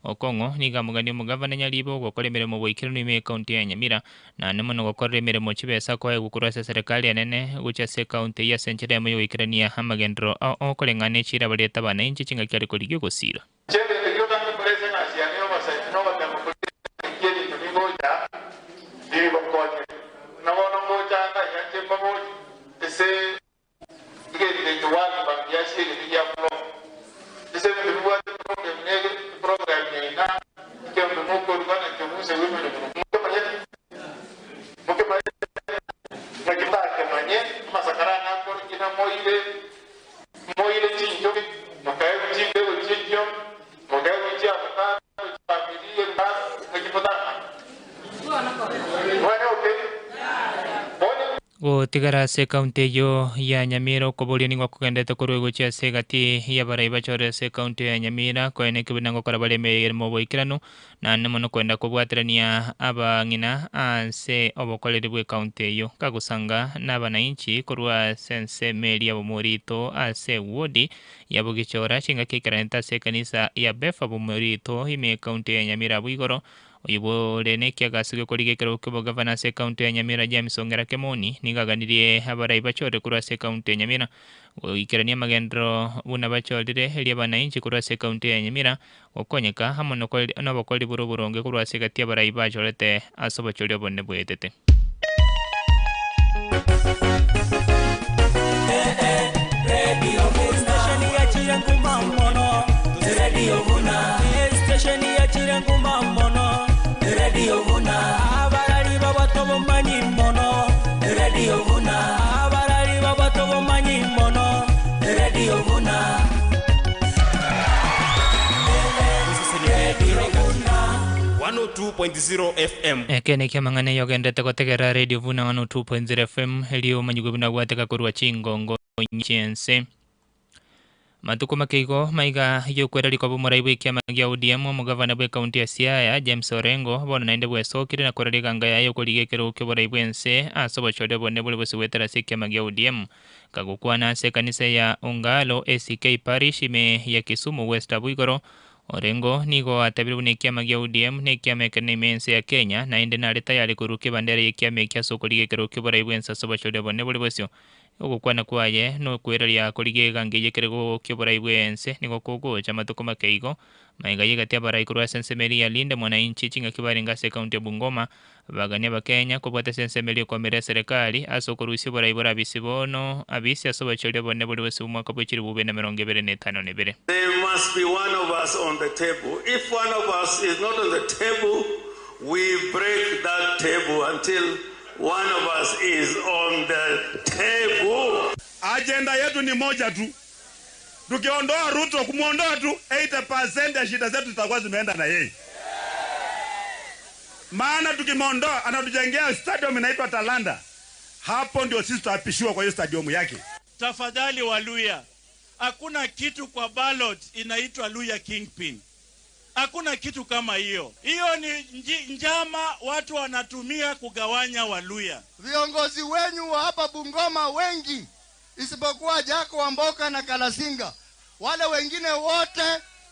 J: Okong'o nigo amogania omogavana Nyaribo gokora emeremo boikeranu ime y'ekaunti ya Nyamira naende mono gokorera emeremo chibesa koegwa korwa ase eserekari enene gochia ase ekaunti eyio ase enchera eyemo yogoikerania amagenderero ao okoreng'ana echira bariete abananchi chingaki are korigia ogosira.
K: Chi'ebinto bi'otankokoresa egasi yane y'obosaini na ogotema koria ebinto bigocha bigokonye. Buna bono ngocha anga iga inche mbaborie, ase egento eke gwakumba mbuya ase egento gia promo, ase ebinto bibwate program na eprogram yaino ekeombe mokoruga na kebuse bw'emeremo mokemanyete? Mokemanyete? Naki motakemanye amasakara ane akore ki namoire moire chinchoki, mokaegwa chimbego chi'echio, mokaegwa chi'avocado, chifamiri, ebibanda, naki motamanye? Mwanya oke? Bono.
J: Gotigara ase ekaunti eyio ya Nyamira okoboria nigo kogendete korwa gochia ase egati y'abarai bachorire ase ekaunti ya Nyamira koeneki buna ngokora bare emeremo oboikeranu naende mono kwenda kobwaterania abang'ina ase obokoreri bwa ekaunti eyio kagosanga na abananchi korwa ase ensemo eria Bomorito ase ewodi ya Bogichora chingaki ekeranete ase ekanisa ya Befa Bomorito ime ekaunti ya Nyamira abwo igoro Oyo bore nekiagasi gekorigia ekerogo ki'obogavana ase ekaunti ya Nyamira James Ong'era Kemoni nigo aganirie abarai bachore korwa ase ekaunti ya Nyamira goikerania amagenderero buna bachorire erio abananchi korwa ase ekaunti ya Nyamira gokonyeka amo nobokori bore oboronge korwa ase egati y'abarai bachorete ase obochori obonene bwaetete.
L: 102.0 FM.
J: Eke nekio amang'ana eyogendete gotegerera Radio Vuna 102.0 FM erio omanyigwe buna gwateka korwa chingongo chiense. Matuko makeigo maiga yokwera rikoba omorai bw'ekiama gia ODM omogavana bw'ekaunti ya Siaya James Orengo bono naende bwesokire na korera eganga yaye okorigia ekerogo ki'oborai bw'ense ase obochori obonene bore bose goetera ase ekiama gia ODM. Kagokwana ase ekanisa ya Ongalo ACK Parish ime ya Kisumu West abwo igoro Orengo nigo atabire buna ekiama gia ODM na ekiama ekenene ime y'ense ya Kenya naende nare tayari korukia ebandera y'ekiama eki ase okorigia ekerogo ki'oborai bw'ense ase obochori obonene bore bosio. Ogokwana kwaye nokweraria korigia egango eye ekerogo ki'oborai bw'ense nigo kogocha amatuko make igo. Magega y'egati abarai korwa ase ensemo eria ya Linda Mwananchi chingaki barenge ase ekaunti ya Bungoma bagania Abakenya kobwata ase ensemo eria okoamera eserekari ase okorusia oborai borabisi bono abisi ase obochori obonene boria bosibwa omwaka bwe chilifu bibere na emerongo ebere na etano na ebere.
M: There must be one of us on the table. If one of us is not on the table, we break that table until one of us is on the table.
N: Ajenda yetu ni moja tu, tukiondoa Ruto, kumwondoa tu 80% ya shida zetu zitakuwa zimeenda na yeye. Maana tukimwondoa anatujengea stadium inaitwa Talanta, hapo ndio sisi tutapishiwa kwa hiyo stadium yake.
O: Tafadhali Waluya, hakuna kitu kwa ballot inaitwa Luya Kingpin. Hakuna kitu kama hiyo. Hiyo ni njama watu wanatumia kugawanya Waluya.
P: Viongozi wenyu wa hapa Bungoma wengi, isipokuwa Jaco Wamboka na Kalasinga, wale wengine wote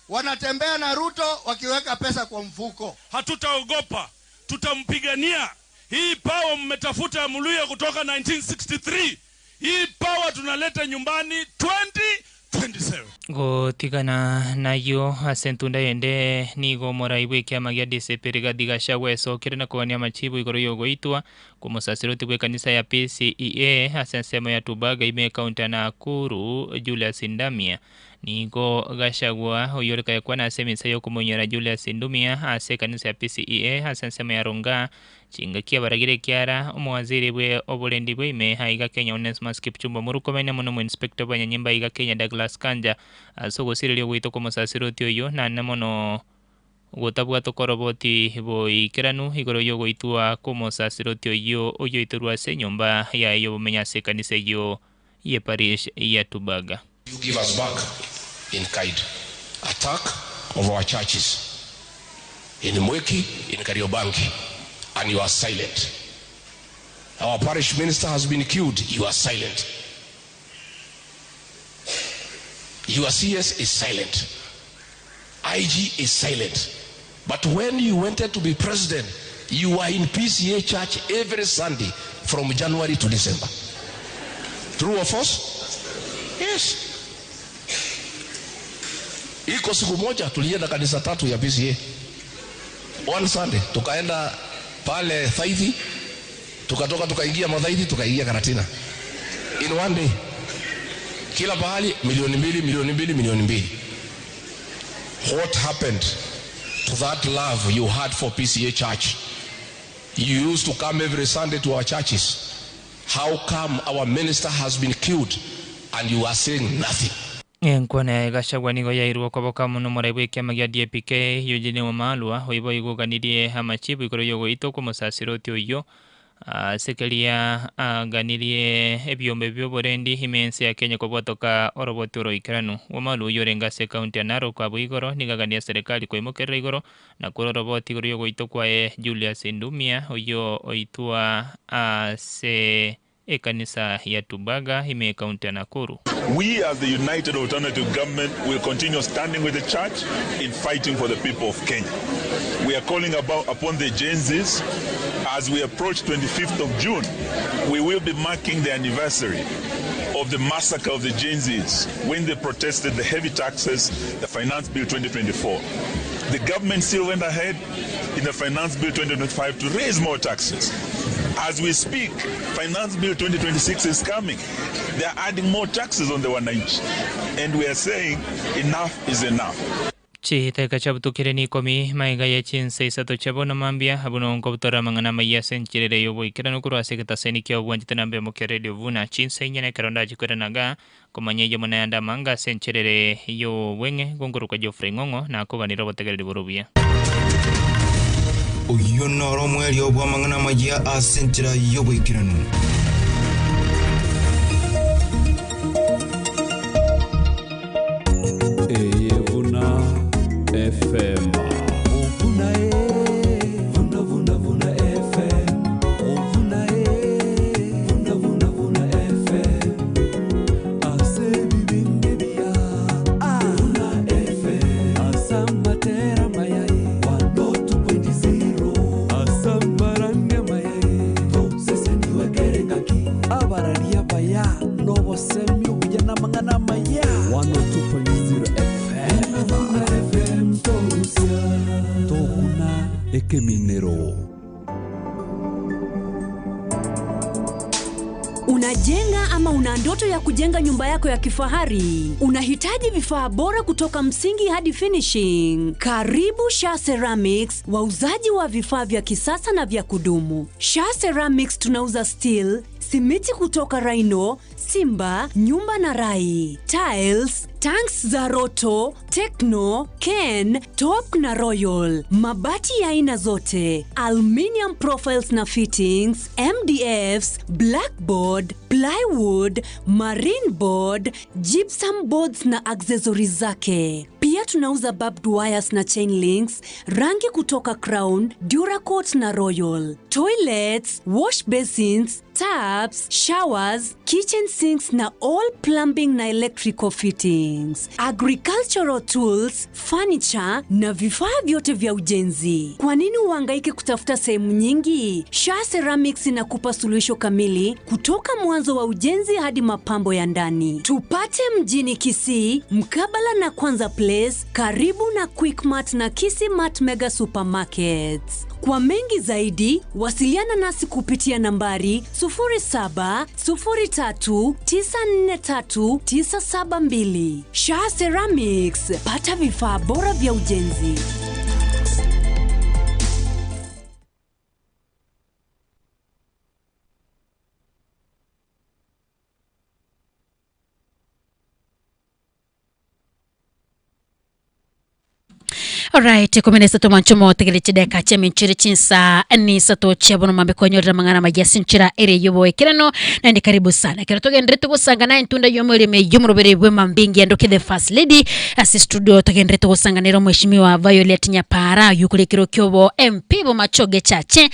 P: wanatembea na Ruto wakiweka pesa kwa mfuko.
Q: Hatutaogopa, tutampigania. Hii power mmetafuta ya Mluya kutoka 1963, hii power tunaleta nyumbani 2027.
J: Gotigana nayo ase entunda yende nigo omorai bwa ekiama gia DCP Rigathi Gachagua esokire na kogania amachibu igoro ya ogoitwa kwa omosasiroti bwa ekanisa ya PCEA ase ensemo ya Tubaga ime ekaunti ya Nakuru Julius Ndamia. Nigo Gachagua oyio ore kayekwana ase emisa ya okomonyora Julius Ndumia ase ekanisa ya PCEA ase ensemo ya Ronga chingaki abaragire ekiara omowaziri bwe oborendi bwa ime aiga Kenya Onesmus Kipchumba Murkomen amo na omoinspector bwa nyanyimba aiga Kenya Douglas Kanja ase ogosireria ogoitwa kwa omosasiroti oyio naende mono gotabwata okoroboti boikeranu igoro ya ogoitwa kwa omosasiroti oyio oyoitorwe ase enyomba yaye y'obomenyo ase ekanisa eyio ye parish ya Tubaga.
R: You give us back in kind. Attack of our churches in Mwiki, in Kariobangi, and you are silent. Our parish minister has been killed, you are silent. Your CS is silent. IG is silent. But when you wanted to be president, you were in PCA church every Sunday from January to December. True or false? Yes. Iko siku moja tulienda kanisa tatu ya PCA. One Sunday tukaenda pale Thaithi, tukatoka tukaingia Mathaithi, tukaingia Karatina. In one day. Kila pahali milioni mbili, milioni mbili, milioni mbili. What happened to that love you had for PCA church? You used to come every Sunday to our churches. How come our minister has been killed and you are saying nothing?
J: Enkwana yaye Gachagua nigo yairwe okoboka amo nomorai bw'ekiama gia DAP-K Eugene Wamalwa oibo oigoganirie amachibu igoro y'ogoitwa kw'omosasiroti oyio ase keria aganirie ebiombe bi'oborendi ime ense ya Kenya kobwatoka oroboti oroikeranu. Wamalwa oyio orenge ase ekaunti ya Narok abwo igoro nigo agania serikali koimokerera igoro na korwa oroboti igoro y'ogoitwa kwaye Julius Ndumia oyio oitwa ase ekanisa ya Tubaga ime ekaunti ya Nakuru.
S: We as the United Alternative Government will continue standing with the church in fighting for the people of Kenya. We are calling upon the Gen Zs. As we approach 25th of June, we will be marking the anniversary of the massacre of the Gen Zs when they protested the heavy taxes, the Finance Bill 2024. The government still went ahead in the Finance Bill 2025 to raise more taxes. As we speak, Finance Bill 2026 is coming. They are adding more taxes on the wananchi. And we are saying enough is enough.
J: Chidakika chiabutukire ni ikomi maiga ye chinsa isato chia bono mambia abwo nonkobutora amang'ana amaya ase enchera ere y'oboikeranu korwa ase egetaseni kia obwanchete namba emo kia Radio Vuna chinsa inye nekero ndachikwerana iga komanya eyemo nayande amange ase enchera ere y'obweng'e gonkorokwa Geoffrey Ng'ong'o nakoganire obotegereri bore obuya.
I: Oyio noro omoerio bw'amang'ana amayia ase enchera y'oboikeranu.
E: Eye Vuna FM. Vuna e, vuna vuna vuna FM. Vuna e, vuna vuna vuna FM. Ase bibinde bia. Vuna FM. Asamatera mayai. 102.0. Asamaranga mayai. Tosese niwekerenga. Ekeminero.
T: Unajenga ama una ndoto ya kujenga nyumba yako ya kifahari? Unahitaji vifaa bora kutoka msingi hadi finishing? Karibu Sha Ceramics, wauzaji wa vifaa vya kisasa na vya kudumu. Sha Ceramics tunauza steel, simiti kutoka Rhino, Simba, Nyumba na Rai, tiles, tanks za Roto, Tekno, Ken, Top na Royal, mabati ya aina zote, aluminium profiles na fittings, MDFs, blackboard, plywood, marine board, gypsum boards na accessories zake. Pia tunauza barbed wires na chain links, rangi kutoka Crown, Duracoat na Royal, toilets, wash basins, taps, showers, kitchen sinks na all plumbing na electrical fittings, agricultural tools, furniture na vifaa vyote vya ujenzi. Kwa nini uhangaike kutafuta sehemu nyingi? Sha Ceramics inakupa suluhisho kamili kutoka mwanzo wa ujenzi hadi mapambo ya ndani. Tupate mjini Kisii, mkabala na Kwanza Place, karibu na Quickmart na Kisii Mart Mega Supermarkets. Kwa mengi zaidi, wasiliana nasi kupitia nambari 0703943972. Sha Ceramics, pata vifaa bora vya ujenzi.
B: Alright, 13 manchumo tegere chideka cheminchire chinsa ni sato chebono mambe konyorera mang'ana majasi nchira ere yobo ekerano na ndi karibu sana kero togendere tugusanga naye ntunda yomurime yomurobere bwe mambingi andoke the first lady asi studio togendere tugusanga nero mheshimiwa Violet Nyapara yukurekero kyobo MP bo machoge chache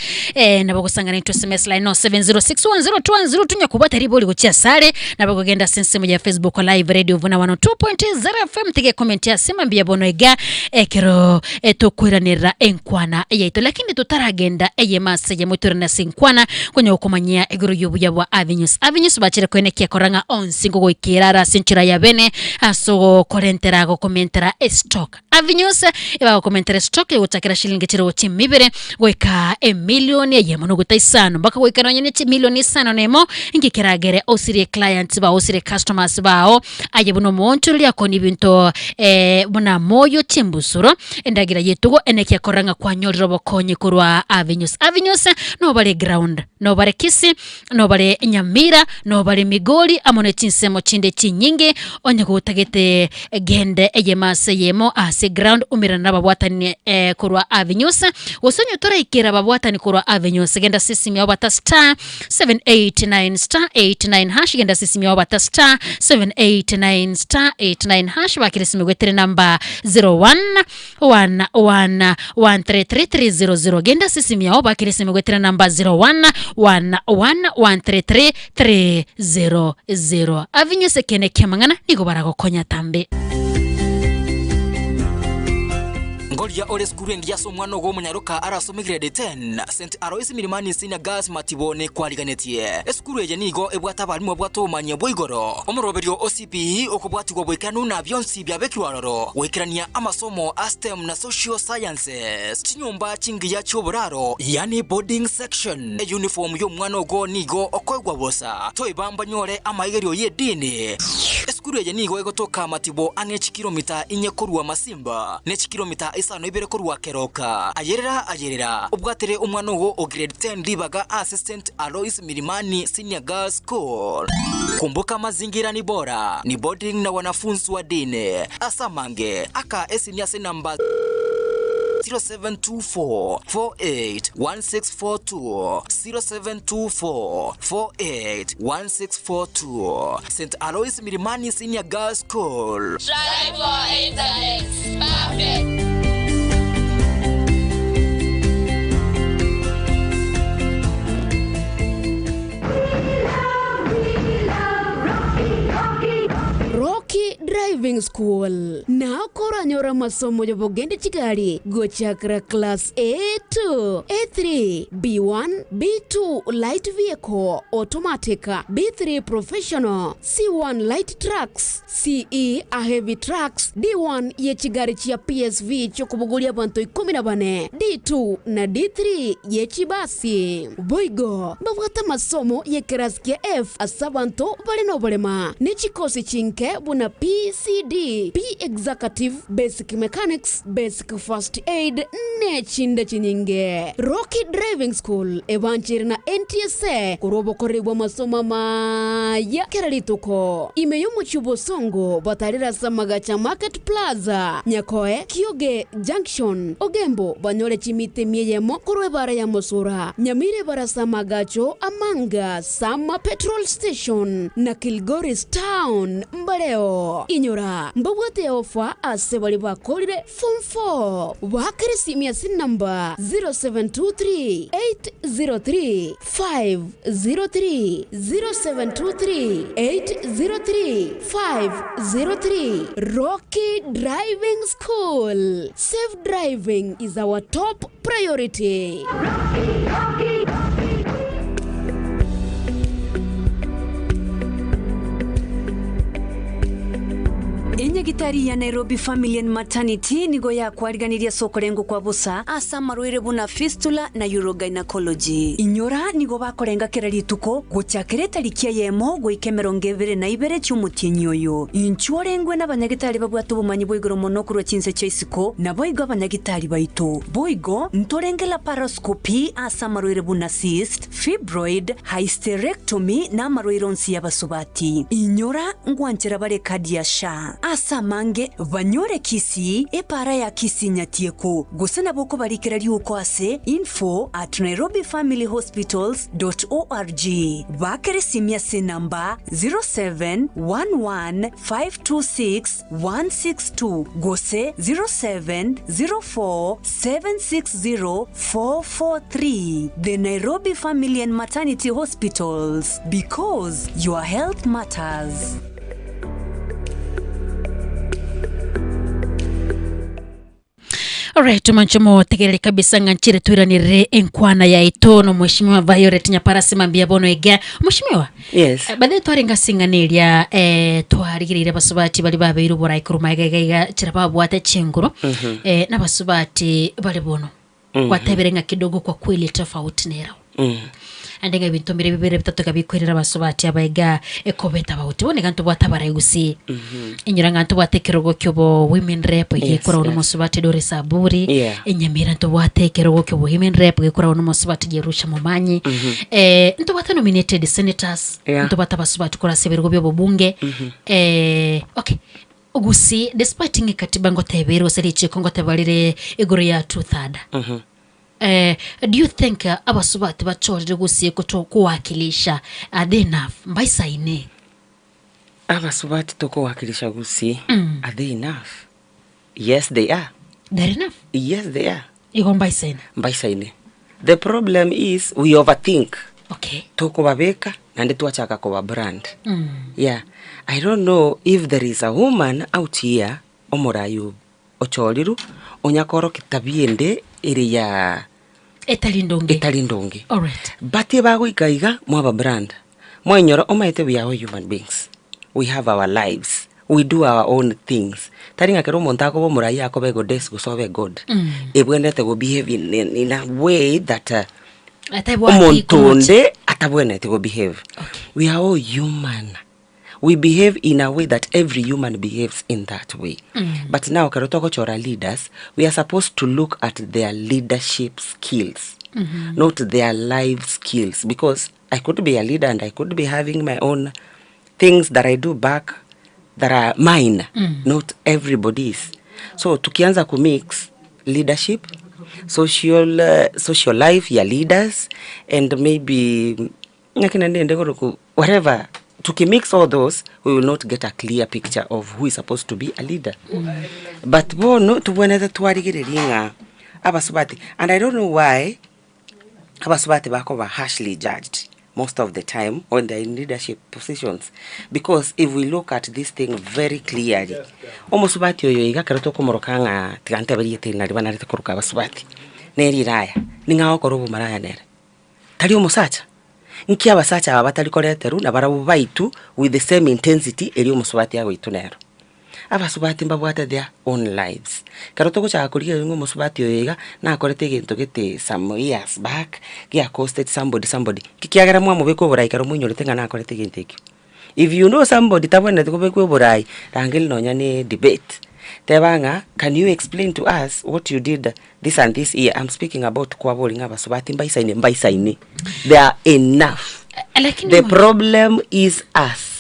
B: nabo gusanga ne SMS line no 706102102 tunyakubata riboli gochia sare nabo kugenda sensemo ya Facebook live radio vuna 102.0 FM tige comment ya sema mbia bono ega ekero tukwiranira enkwana yaito lakini tutaragenda eyemase yemwiturana sinkwana kwenye ukumanyia iguru yubuya bwa avenues avenues bachire kwenekia koranga onsi ngogoikira ara sinchira ya bene aso korentera gokomentera estock avenues ebagokomentera stock egochakera shilingi chiro chimibere goika emilioni eyemo noguta isano mpaka goika nonye ne chimilioni isano nemo ingikeragere osirie clients bao osire customers bao aye buno monchoreria akoni binto buna moyo chimbusuro endagira yetugo enekia koranga kwanyorera obokonyi korwa avenues avenues no bare ground no bare kisi no bare nyamira no bare migori amo ne chinsemo chinde chinyinge onye gotagete gende eyemase yemo ase ground umirana nababwatani korwa avenues gose onye toraikera babwatani korwa avenues genda sisimi yao bata star 789 star 89 hash genda sisimi yao bata star 789 star 89 hash bakire simi gwetere namba 01 1 1 3 3 3 0 0 genda sisimi yao bakire simi gwetere namba 01 1 1 1 3 3 3 0 0 avinyuse kene kiamang'ana nigo baragokonya tambe.
U: Ngoria ore skuru engiya ase omwana ogo omonyaroka arasome grade 10 St Alois Milimani Senior Girls Matibone kwariganetie esukuru eye nigo ebwate abarimu babwate obomanyi bwa igoro omoroberio OCPE okobwatigwa bwekanu na bionsi byabekirwe aroro gwekerania amasomo a STEM na social sciences chinyomba chingiya chioboraro yani boarding section e uniform y'omwana ogo nigo okoegwa bosa toibamba nyore amaigerio y'edini esukuru eye nigo egotoka Matibo ang'e chikilomita inye korwa Masimba ne chikilomita isano ibere korwa Keroka ayerera ayerera obwatere omwana ogo o grade 10 ribaga assistant Alois Milimani Senior Girls School. Kumbuka mazingira ni bora ni boarding na wanafunzi wa dini asamange aka esimiase namba 0724 48 1642 0724 48 1642 St Alois Milimani Senior Girls School.
V: Strive for excellence. Perfect.
C: Rocky Rocky Driving School nao koranyore amasomo y'obogendi chigari gochakera class A2, A3, B1, B2 light vehicle, automatic, B3 professional, C1 light trucks, CE a heavy trucks, D1 ye chigari chia PSV chi'okobogoria abanto ikomi na bane, D2 na D3 ye chibasi. Boigo mbabwate amasomo y'ekerasi kia F ase abanto bare noborema, ne chikosi chinke buna PCD, P-Executive, Basic Mechanics, Basic First Aid, ne chinde chinyinge. Rocky Driving School ebancheire na NTSA korwa obokoreri bw'amasomo amaya kera rituko. Ime y'omochie o Bosongo batarire ase amagacho a Market Plaza, Nyakoe, Kioge Junction, Ogembo banyore chimita emia eyemo korwa ebara ya Mosura, Nyamira ebara ase amagacho a Manga, Sama Petrol Station na Kilgoris Town mbareo. Inyora, mbabwate ofa ase baria bakorire Form 4. Baakere esimi ase enamba 0723 803 503, 0723 803 503. Rocky Driving School, safe driving is our top priority.
T: Enyagitari ya Nairobi Family and Maternity nigo yakwariganirie ase okorengwa kwa bosa ase amarwaire buna fistula na urogynecology. Inyora nigo bakorenga kera rituko gochakera etariki eyemo goika emerongo ebere na ibere chi'omotienyi oyo. Inchuo orengwe nabanyagitari babwate obomanyi bwa igoro mono korwa chinse chia isiko, naboigo abanyagitari baito. Boigo, ntorenge laparoscopy ase amarwaire buna cyst, fibroid, hysterectomy na amarwaire onsi y'abasubati. Inyora ngwanchera bare ekadi ya SHA. Ase amange, banyore Kisii, epaara ya Kisii Nyatieko, gose nabo okobarikera riuko ase info at nairobifamilyhospitals dot org. Baakere esimi ase enamba 0711 526 162 gose 0704 760 443. The Nairobi Family and Maternity Hospitals, because your health matters.
B: Alright, tumanche motegerere kabisa ng'a nchire twiranirire enkwana yaito no mheshimiwa Violet Nyaparasi mambia bono iga mheshimiwa.
A: Yes.
B: Eh, Bathe tware ngasing'ana eria eh, twarigereire abasubati bari babeire oborai korwa magega iga iga chira babwate chinguru. Eh, nabasubati bare bono. Gwatebire ng'a kidogo kwa kweli tofauti nero. Ande ng'a ebinto mbire bibere bitato iga bikwerera abasubati aba iga ekobe tabauti. Bono iga ntobwate abarai gusii. Inyora ng'a ntobwate ekerogo kiobo women rep iga ekoragwa na omosubati Doris Aburi. Enyamira ntobwate ekerogo kiobo women rep iga ekoragwa na omosubati Jerusha Momanyi. Ntobwate nominated senators, ntobwate abasubati korwa ase ebirogo bia obobunge. Okay, gusii despite ng'a ekatiba ngoteba ere gose richiko ngoteba rire igoro ya two third. Do you think abasubati bachorire gose goto kowakilisha are they enough? Mbaisaine?
A: Abasubati tokowakilisha gusii are they enough? Yes they are.
B: They're enough?
A: Yes they are.
B: Igo mbaisaine?
A: Mbaisaine. The problem is we overthink.
B: Okay.
A: Tokobabeka naende twachaka koba brand. Yeah. I don't know if there is a woman out here omorai ochorirwe, onya korokia tabia ende ere ya
B: Etari ndonge.
A: etari ndonge.
B: Alright.
A: But ebagoika iga mwaba brand, mwainyora omanyete we are all human beings, we have our lives, we do our own things. Tari ng'a kera omonto akoba omorai akoba egoddess gose obe egod, ebwenerete go behave in in a way that
B: Atabwati
A: omonto
B: komocha.
A: onde atabwenereti go behave. We are all human. We behave in a way that every human behaves in that way. But now ekero togochora leaders, we are supposed to look at their leadership skills, not their life skills. Because I could be a leader and I could be having my own things that I do back that are mine, not everybody's. So tukianza kumix leadership, social, social life ya leaders and maybe Ng'aki naende ende korokwa whatever, tukimix all those we will not get a clear picture of who is supposed to be a leader. But bono tobwenerete twarigereria ng'a abasubati and I don't know why abasubati bakoba harshly judged. most of the time when they are in leadership positions because if we look at this thing very clearly, omosubati oyo iga ekero tokomoroka ng'a tiga ntebe rieta eri nari banarete koroka abasubati, nere riraya, ning'o agokora obomaraya nere? Tari omosacha? Nki abasacha aba batari koreterwa nabarabwo baitwe with the same intensity eria omosubati agoitwa nero? Abasubati mbabwate their own lives. Ekero togochaka korigereria ng'a omosubati oyo iga, nakorete egento gete some years back, gia costed somebody somebody, nki kiagera mwamobeka oborai ekero moinyorete ng'a nakorete egento ekio? If you know somebody tabwenereti kobekwa oborai, rangeria nonya na edebate, teba ng'a can you explain to us what you did this and this year, I'm speaking about kwabori ng'a abasubati mbaisaine mbaisaine, they are enough.
B: Lakini
A: The problem is us.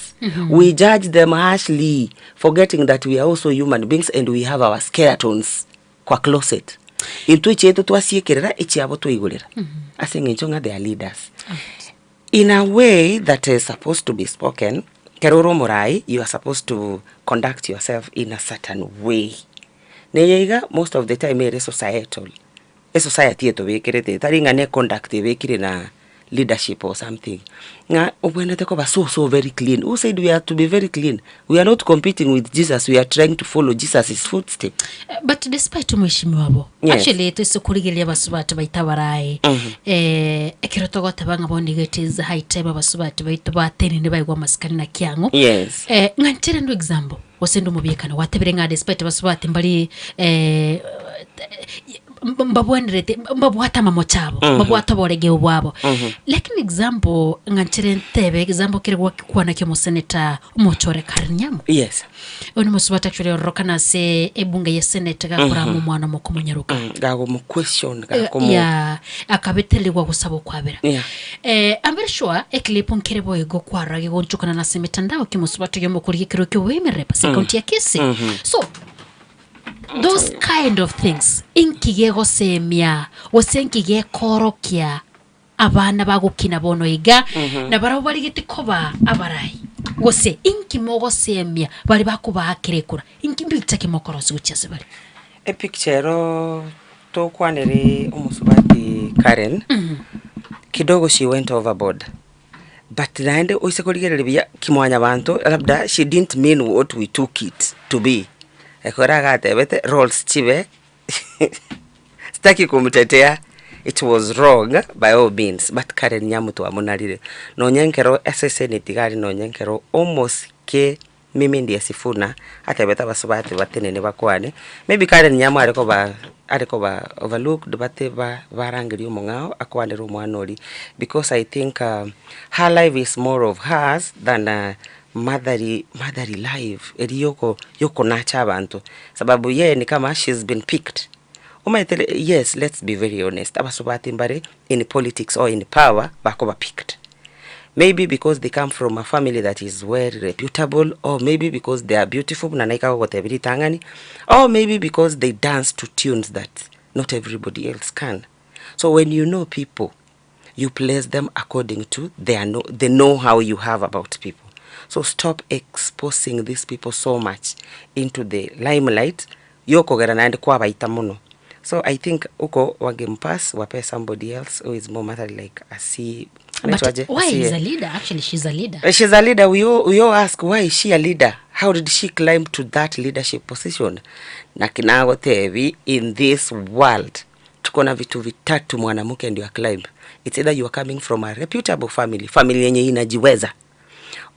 A: We judge them harshly, forgetting that we are also human beings and we have our skeletons kwa closet. Intwe echiaito twasiekerera, echiabo twaigorera. Ase eng'encho ng'a they are leaders. In a way that is supposed to be spoken, ekero ore omorai, you are supposed to conduct yourself in a certain way. Neye iga, most of the time ere societal. Esociety etobekerete, tari ng'a ne conduct ebekire na leadership or something, ng'a obwenerete koba so so very clean, who said we are to be very clean? We are not competing with Jesus, we are trying to follow Jesus's footstep.
B: But despite omweshimiwa bo,
A: Yes.
B: actually toise korigereria abasubati baito abarae, eh, ekero togoteba ng'a bono iga it is high time abasubati baito batenene baigwe amasikani na kiang'o.
A: Yes.
B: Eh, ng'a nchere ndo example, gose ndo omobiekano gwatebire ng'a despite abasubati mbari eh, mbabwenerete mbabwate amamocho abo mbabwate oboregeo bwabo lakini example ng'a nchere ntebe example kere gwakwana kia omoseneta omochore Karen Nyamu
A: Yes.
B: oyo nomosubati actually ororokana ase ebunge ya senate gakorama omwana omoko omonyaroka
A: Gagomo question gakomo
B: ya akabetererigwa gosaba okwabera
A: Yeah.
B: Eh, I'm very sure eclip nkere boigo kwarora gegonchokana nase emitandao kimosubati oyo omokori gekero kioboemerere ase ekaunti ya Kisii so Those kind of things inki gegosemia gose inki gekoorokia abana bagokina bono iga na barabwo barigete koba abarai gose inki mogosemia baria bakobaakera ekura inki mbicha ki mokorosia gochia ase bare?
A: Epicture ero tokwanere omosubati Karen, kidogo she went overboard. But naende oise korigereria buya kimwanyabanto labda she didn't mean what we took it to be, ekero agatebete roles chibe sitaki kumtetea it was wrong by all means but Karen Nyamu twamonarire nonye nkero ase esenate iga aria nonye nkero omosike Mimi ndiye Sifuna, atebete abasubati batenene bakwane, maybe Karen Nyamu are koba are koba overlooked bate ba barangeria omong'ao akwanere omwana oria, because I think her life is more of hers than motherly motherly life eria yoko yokonacha abanto, sababu yeye ni kama she's been picked. Omanyete yes let's be very honest, abasubati mbare in politics or in power bakoba picked. Maybe because they come from a family that is well reputable or maybe because they are beautiful buna naika gogotebia ritang'ani or maybe because they dance to tunes that not everybody else can. So when you know people, you place them according to their know, the know how you have about people. So stop exposing these people so much into the limelight yokogera naende kwabaita mono. So I think huko wangempass wape somebody else who is more motherly like asi
B: But
A: anaitwaje?
B: why is
A: Asiye.
B: a leader actually she's a leader
A: She's a leader. We all ask why is she a leader? How did she climb to that leadership position? Na kinagotebi in this world tuko na vitu vitatu mwanamke ndio aclimb. It's either you are coming from a reputable family, family yenye inajiweza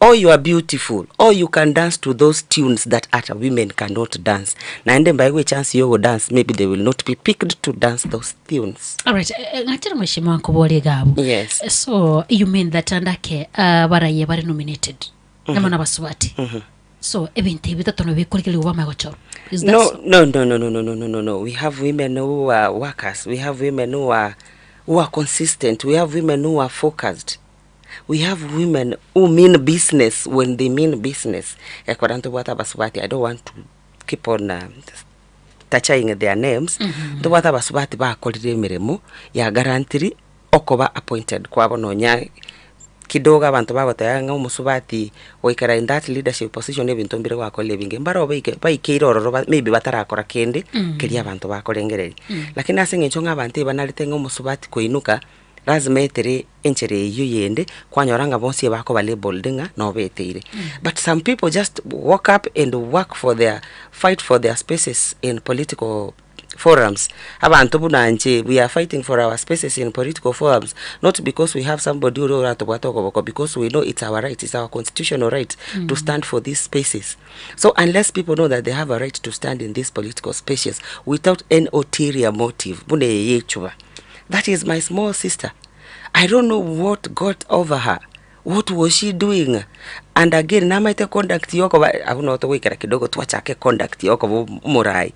A: or you are beautiful or you can dance to those tunes that other women cannot dance naende mbaigwe chance yogo dance maybe they will not be picked to dance those tunes
B: Alright, ng'achera mheshimiwa nkobore gabo
A: Yes.
B: So you mean that andake baraye bare nominated namo nabasubati so ebinto ebi bitato nabio bikorigereria bamanye gochorwa is that
A: no,
B: so?
A: no no no no no no no no no we have women who are workers we have women who are who are consistent we have women who are focused we have women who mean business when they mean business ekora ntobwate abasubati i don't want to keep on touching their names ntobwate abasubati bakorire emeremo ya guarantee okoba appointed kwabo nonya kidogo abanto bagoteba ng'a omosubati goikera in that leadership position ebinto mbire gwakorire ebinge mbaro baike baikeire ororo ba maybe batarakora kende keria abanto bakorengereria. Lakini ase eng'encho ng'a abanto ebanarete ng'a omosubati koinuka. Lazima etere enchera eywo yende, kwanyora ng'a bonsi ebakoba labelled ng'a nobeteire. But some people just woke up and work for their, fight for their spaces in political forums. Abanto buna inche, we are fighting for our spaces in political forums, not because we have somebody oria oratobwate okoboko, because we know it's our right, it's our constitutional right to stand for these spaces. So unless people know that they have a right to stand in these political spaces without any ulterior motive, buna eye yechuba. That is my small sister. I don't know what got over her. What was she doing? And again, namaete conduct yokoba abwo nabo togoikera kidogo twachake conduct yokoba omorai.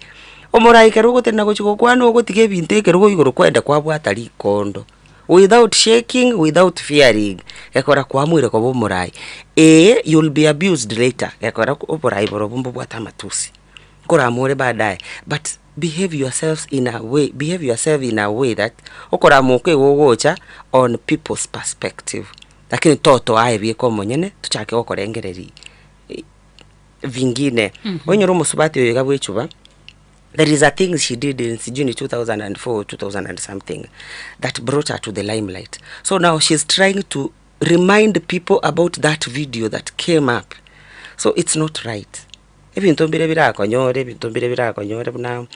A: Omorai ekero ogotenena gochia gokwana ogotiga ebinto ekerogo igoro kwenda kwabwata rikondo without shaking, without fearing, gekogera kwamoire koba omorai. Eeh you'll be abused later, gekogera oborai borobwo mbobwate amatusi. Nkoramore baadaye but behave yourselves in a way, behave yourself in a way that okorama okwo igo ogocha on people's perspective. Lakini totoa ebieka omonyene tochake gokorengereria vingine. Onyore omosubati oyo iga bwechuba, there is a thing she did in sijui ni 2004, 2000 and something that brought her to the limelight. So now she's trying to remind people about that video that came up. So it's not right. Ebinto mbire birakonyore, ebinto mbire birakonyore buna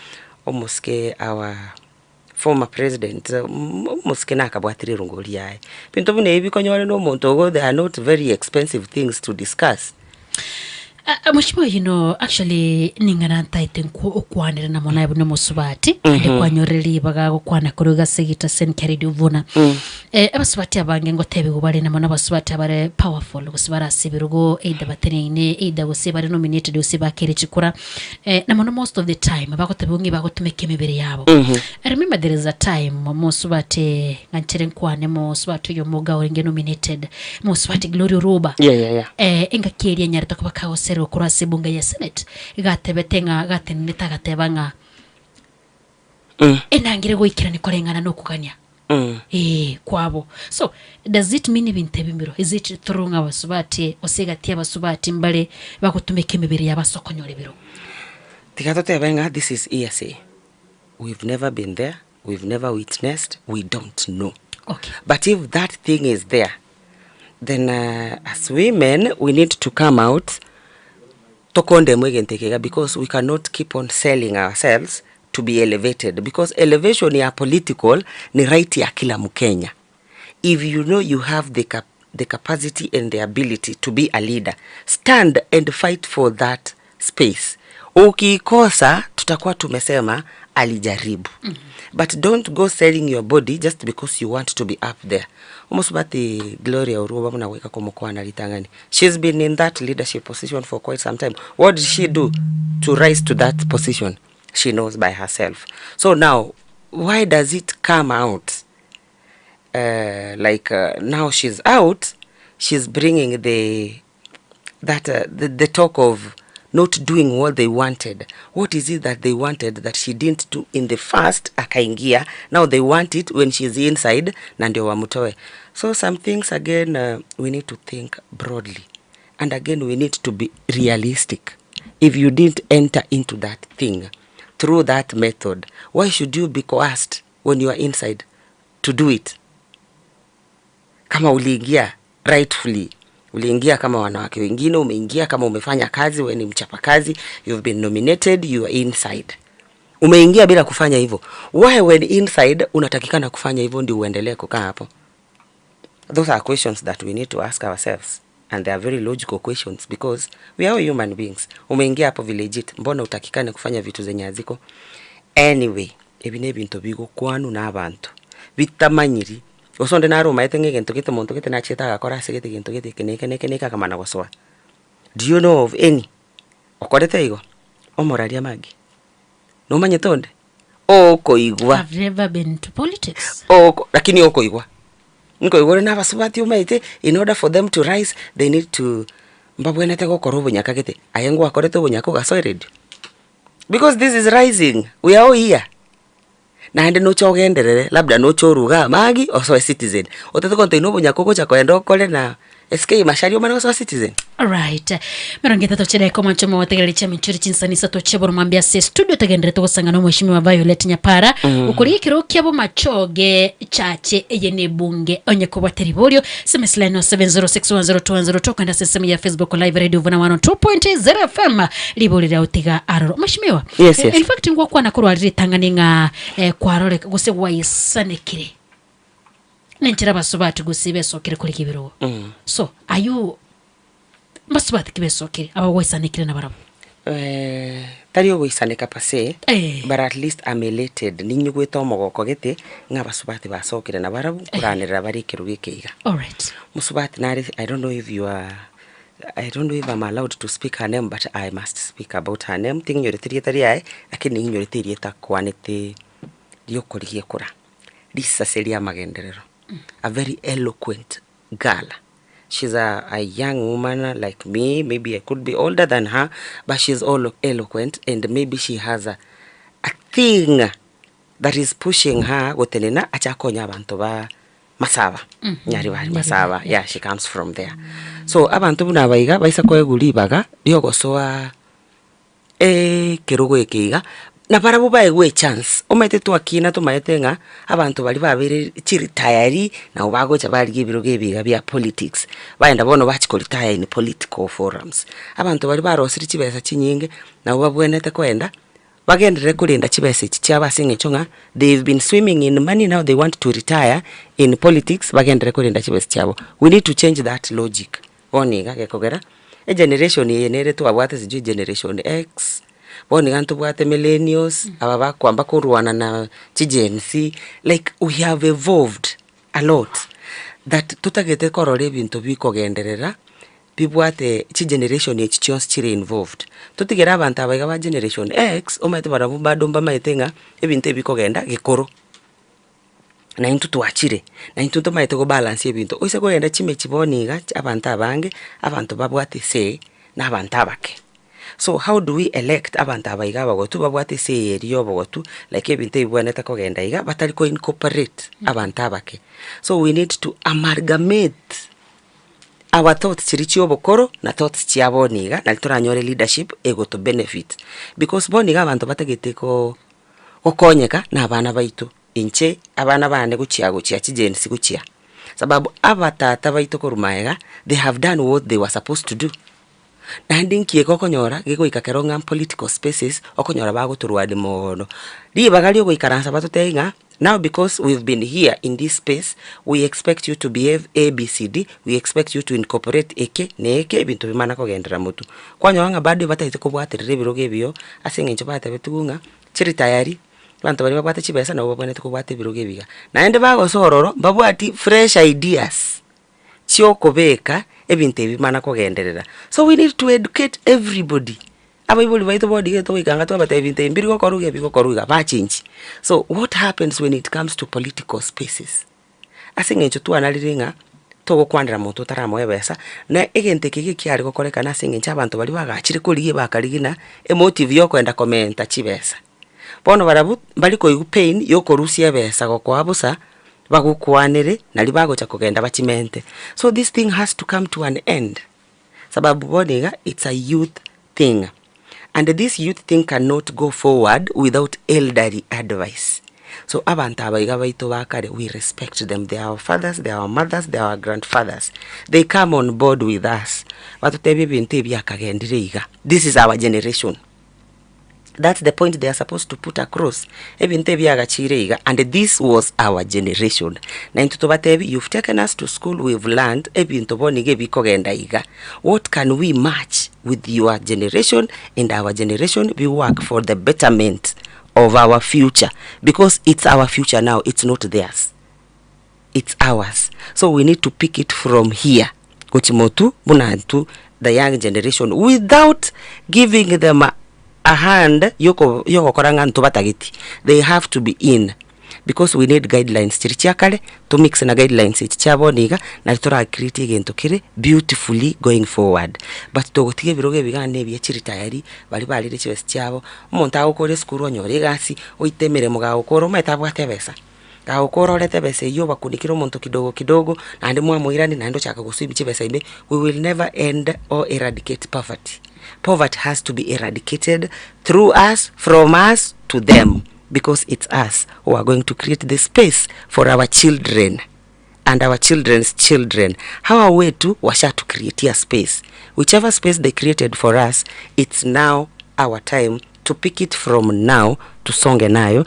A: omosike our former president, omosike nakabwatire erongo riaye. Ebinto buna ebi bikonyore na omonto ogo they are not very expensive things to discuss.
B: Ah, Mheshimiwa, you know, actually ning'ana ntaete nkwo okwanera namo naye buna omosubati ande kwanyorire ribaga gokwana korwa iga ase egita Kennedy Ovuna. Eh, abasubati abange ngotebigwa bare namo na abasubati abare powerful gose bare ase ebirogo either bateneine either gose bare nominated gose bakere chikura eh, na mono most of the time bagotebigwa ng'a bagotumeka emebere yabo. I remember there is a time mosubati ng'anchere nkwane mosubati oyo omoga orenge nominated mosubati Gloria Oruba
A: Yeah, yeah.
B: eh, engaki eria enyarete koba kagoserwa korwa ase ebunge ya senate gatebete ng'a gatenenete agateba ng'a enangire goikerania koreng'ana na okogania ee kwabo. So does it mean ebinto ebi mbiro? Is it true ng'a abasubati gose egati abasubati mbare bagotumeka emebere yabo ase okonyora ebiro?
A: Tiga totebe ng'a this is hearsay, we've never been there, we've never witnessed, we don't know. But if that thing is there, then as women we need to come out tokondemwa egento eke iga because we cannot keep on selling ourselves to be elevated because elevation ya political ni right ya kila mkenya. If you know you have the cap the capacity and the ability to be a leader, stand and fight for that space. Ukiikosa tutakuwa tumesema alijaribu. But don't go selling your body just because you want to be up there. Omosubati Gloria Oruba buna goika komokwana ritang'ani. She's been in that leadership position for quite some time. What did she do to rise to that position? She knows by herself. So now, why does it come out like now she's out, she's bringing the that the talk of not doing what they wanted. What is it that they wanted that she didn't do in the first akaingia? Now they want it when she's inside na ndio wamtoe. So some things again we need to think broadly. And again we need to be realistic. If you didn't enter into that thing through that method, why should you be coerced when you are inside to do it? Kama uliingia rightfully, uliingia kama wanawake wengine, umeingia kama umefanya kazi, wewe ni mchapakazi, you've been nominated, you are inside. Umeingia bila kufanya hivyo. Why when inside unatakikana kufanya hivyo ndio uendelee kukaa hapo? Those are questions that we need to ask ourselves and they are very logical questions because we are all human beings. Umeingia hapo legit, mbona utakikane kufanya vitu zenye haziko? Anyway, ebi ne ebinto bigokwanu na abanto bitamanyiri gose onde nare omaete ng'a egento gete monto gete nachete agakora ase gete gento gete eke na eke na eke na eke akamana gosoa. Do you know of any okorete igo? Omoraria Maggie, nomanyete onde? Okoigwa.
B: I've never been to politics.
A: Oko, lakini okoigwa. Nkoigwa ore na abasubati omaete in order for them to rise they need to mbabwenerete gokora obonyaka gete. Aye ngwakorete obonyaka ogasoa eredio? Because this is rising, we are all here. Naende noche ogenderere labda noche oruga amagi osoe citizen. Otete gontebi na obonyaka ogocha kogenda okore na SK Macharia omane gosoa Citizen.
B: Alright. Mirongo etato chidakika omwancho omogotegereri chiamichuri chinsani isato chia mambia ase studio togenderete gosangana omweshimiwa Violet Nyapara okori ekero kia bomachoge chache eye ne bunge onye kobwate riborio sms line 0706102102 tokwenda ase ensemo ya Facebook live radio vuna 102.0 FM ribori ria otiga aroro mweshimiwa.
A: Yes, yes.
B: In fact ngwakwana korwa ritang'ani ng'a eh, kwarore gose gwaisanekire nenchera abasubati gose besokire korigia ebirogo. So aywo mbasubati ki besokire aba gwaisanekire nabarabwo?
A: Eh, tari ogoisaneka per se, but at least I'm elated, ninyigwete omogoko gete, ng'a abasubati basokire nabarabwo, nkoranerera bare ekerogo eke iga.
B: Alright.
A: Mosubati nare, I don't know if you are, I don't know if I'm allowed to speak her name but I must speak about her name, ting'inyoreti rieta riaye, lakini ning'inyorete erieta akwanete riokorigia ekura. Risase ri'amagenderero, a very eloquent girl, she's a a young woman like me, maybe I could be older than her, but she's all eloquent and maybe she has a a thing that is pushing her gotenena ache akonye abanto ba Masaba, Nyaribari Masaba, yeah she comes from there. So abanto buna aba iga baisa koegwa ribaga riogosoa ekerogo eke iga, nabarabwo baegwe echance, omanyete twakina tomaete ng'a abanto baria babeire chiritayari nabo bagocha barigia ebirogo ebi iga bia politics, baenda bono bachia koritaya in political forums. Abanto baria barosirie chibesa chinyinge, nabo babwenerete koenda, bagenderere korenda chibesa echi chiabo ase eng'encho ng'a they've been swimming in money now they want to retire in politics bagenderere korenda chibesa chiabo. We need to change that logic. Bono iga gekogera, egeneration eye nere twabwate sijui generation X, bono iga ntobwate millennials, aba bakwamba korwana na chi-Gen Z, like we have evolved a lot, that totagete korora ebinto bikogenderera, bibwate chigeneration echi chionsi chire involved. Totigere abanto aba iga ba generation X, omanyete barabwo bado mbamaete ng'a ebinto ebi bikogenda gekoro. Na intwe twachire, na intwe ntomaete gobalance ebinto, oise kogenda chimechi bono iga abanto abange, abanto babwate esee, na abanto abake. So how do we elect abanto aba iga abagotu babwate esee eria ya obogotu, like ebinto ebi bibwenerete kogenda iga, batari ko incorporate abanto abake. So we need to amalgamate our thoughts chiria chia obokoro na thoughts chia bono iga, nari toranyore leadership egoto benefit. Because bono iga abanto batagete koo gokonyeka na abana baito. Inche abana bane gochia gochia chigensi gochia, sababu abatata baito korwa magega they have done what they were supposed to do. Naende nki eke okonyora gegoika kero ng'a political spaces okonyora bagotorwania moono. Ribaga ria ogoikaransa batotebie ng'a now because we've been here in this space we expect you to behave ABCD, we expect you to incorporate eke na eke ebinto bimana kogenderera motwe. Kwanyora ng'a bado ebatagete kobwaterera ebirogo ebiyo ase eng'encho batebetigwe ng'a chiritayari. Abanto baria babwate chibesa nabo babwenerete kobwata ebirogo ebi iga. Naende bagosoa ororo, mbabwati fresh ideas chiokobeka ebinto ebi bimana kogenderera. So we need to educate everybody. Abaibori baito bono iga togoika anga twabatebia ebinto ebi mbiri gokorwa iga ebi bigokorwa iga, bachengi. So what happens when it comes to political spaces? Ase eng'encho twanarire ng'a togokwanera monto otaramoa ebesa, na egento eke gekiare gokorekana ase eng'encho abanto baria bagachire korigia bakarigia na emotive ya okoenda komenta chibesa. Bono barabwo mbari koigwa pain ya okorusia ebesa gokoa bosa, bagokwanere naria bagocha kogenda bachimente. So this thing has to come to an end, sababu bono iga it's a youth thing and this youth thing cannot go forward without elderly advice. So abanto aba iga baito ba kare we respect them, they are our fathers, they are our mothers, they are our grandfathers, they come on board with us batotebie ebinto ebi biakagendire iga, this is our generation. That's the point they are supposed to put across, ebinto ebi biagachire iga and this was our generation. Na intwe tobatebie you've taken us to school, we've learned, ebinto bono iga ebikogenda iga, what can we match with your generation and our generation bi work for the betterment of our future because it's our future now, it's not theirs. It's ours so we need to pick it from here gochia motwe buna intwe the young generation without giving them a hand yoko yogokora ng'a ntobatageti they have to be in because we need guidelines chiria chia kare to mix na guidelines echi chia bono iga nari tora create egento kere beautifully going forward. But togotiga ebirogo ebi iga na ebia chiritayari baria barire chibesa chiabo, omonto agokora esukuru onyore egasi oite emeremo gagokora omanyete abwate ebesa. Gagokora orete ebesa eywo obakunikire omonto kidogo kidogo, naende mwamoirania naende ochaka goswim chibesa ime, we will never end or eradicate poverty. Poverty has to be eradicated through us, from us to them because it's us who are going to create the space for our children and our children's children. Hawa wetu washatu-creatia space. Whichever space they created for us, it's now our time to pick it from now, tusonge nayo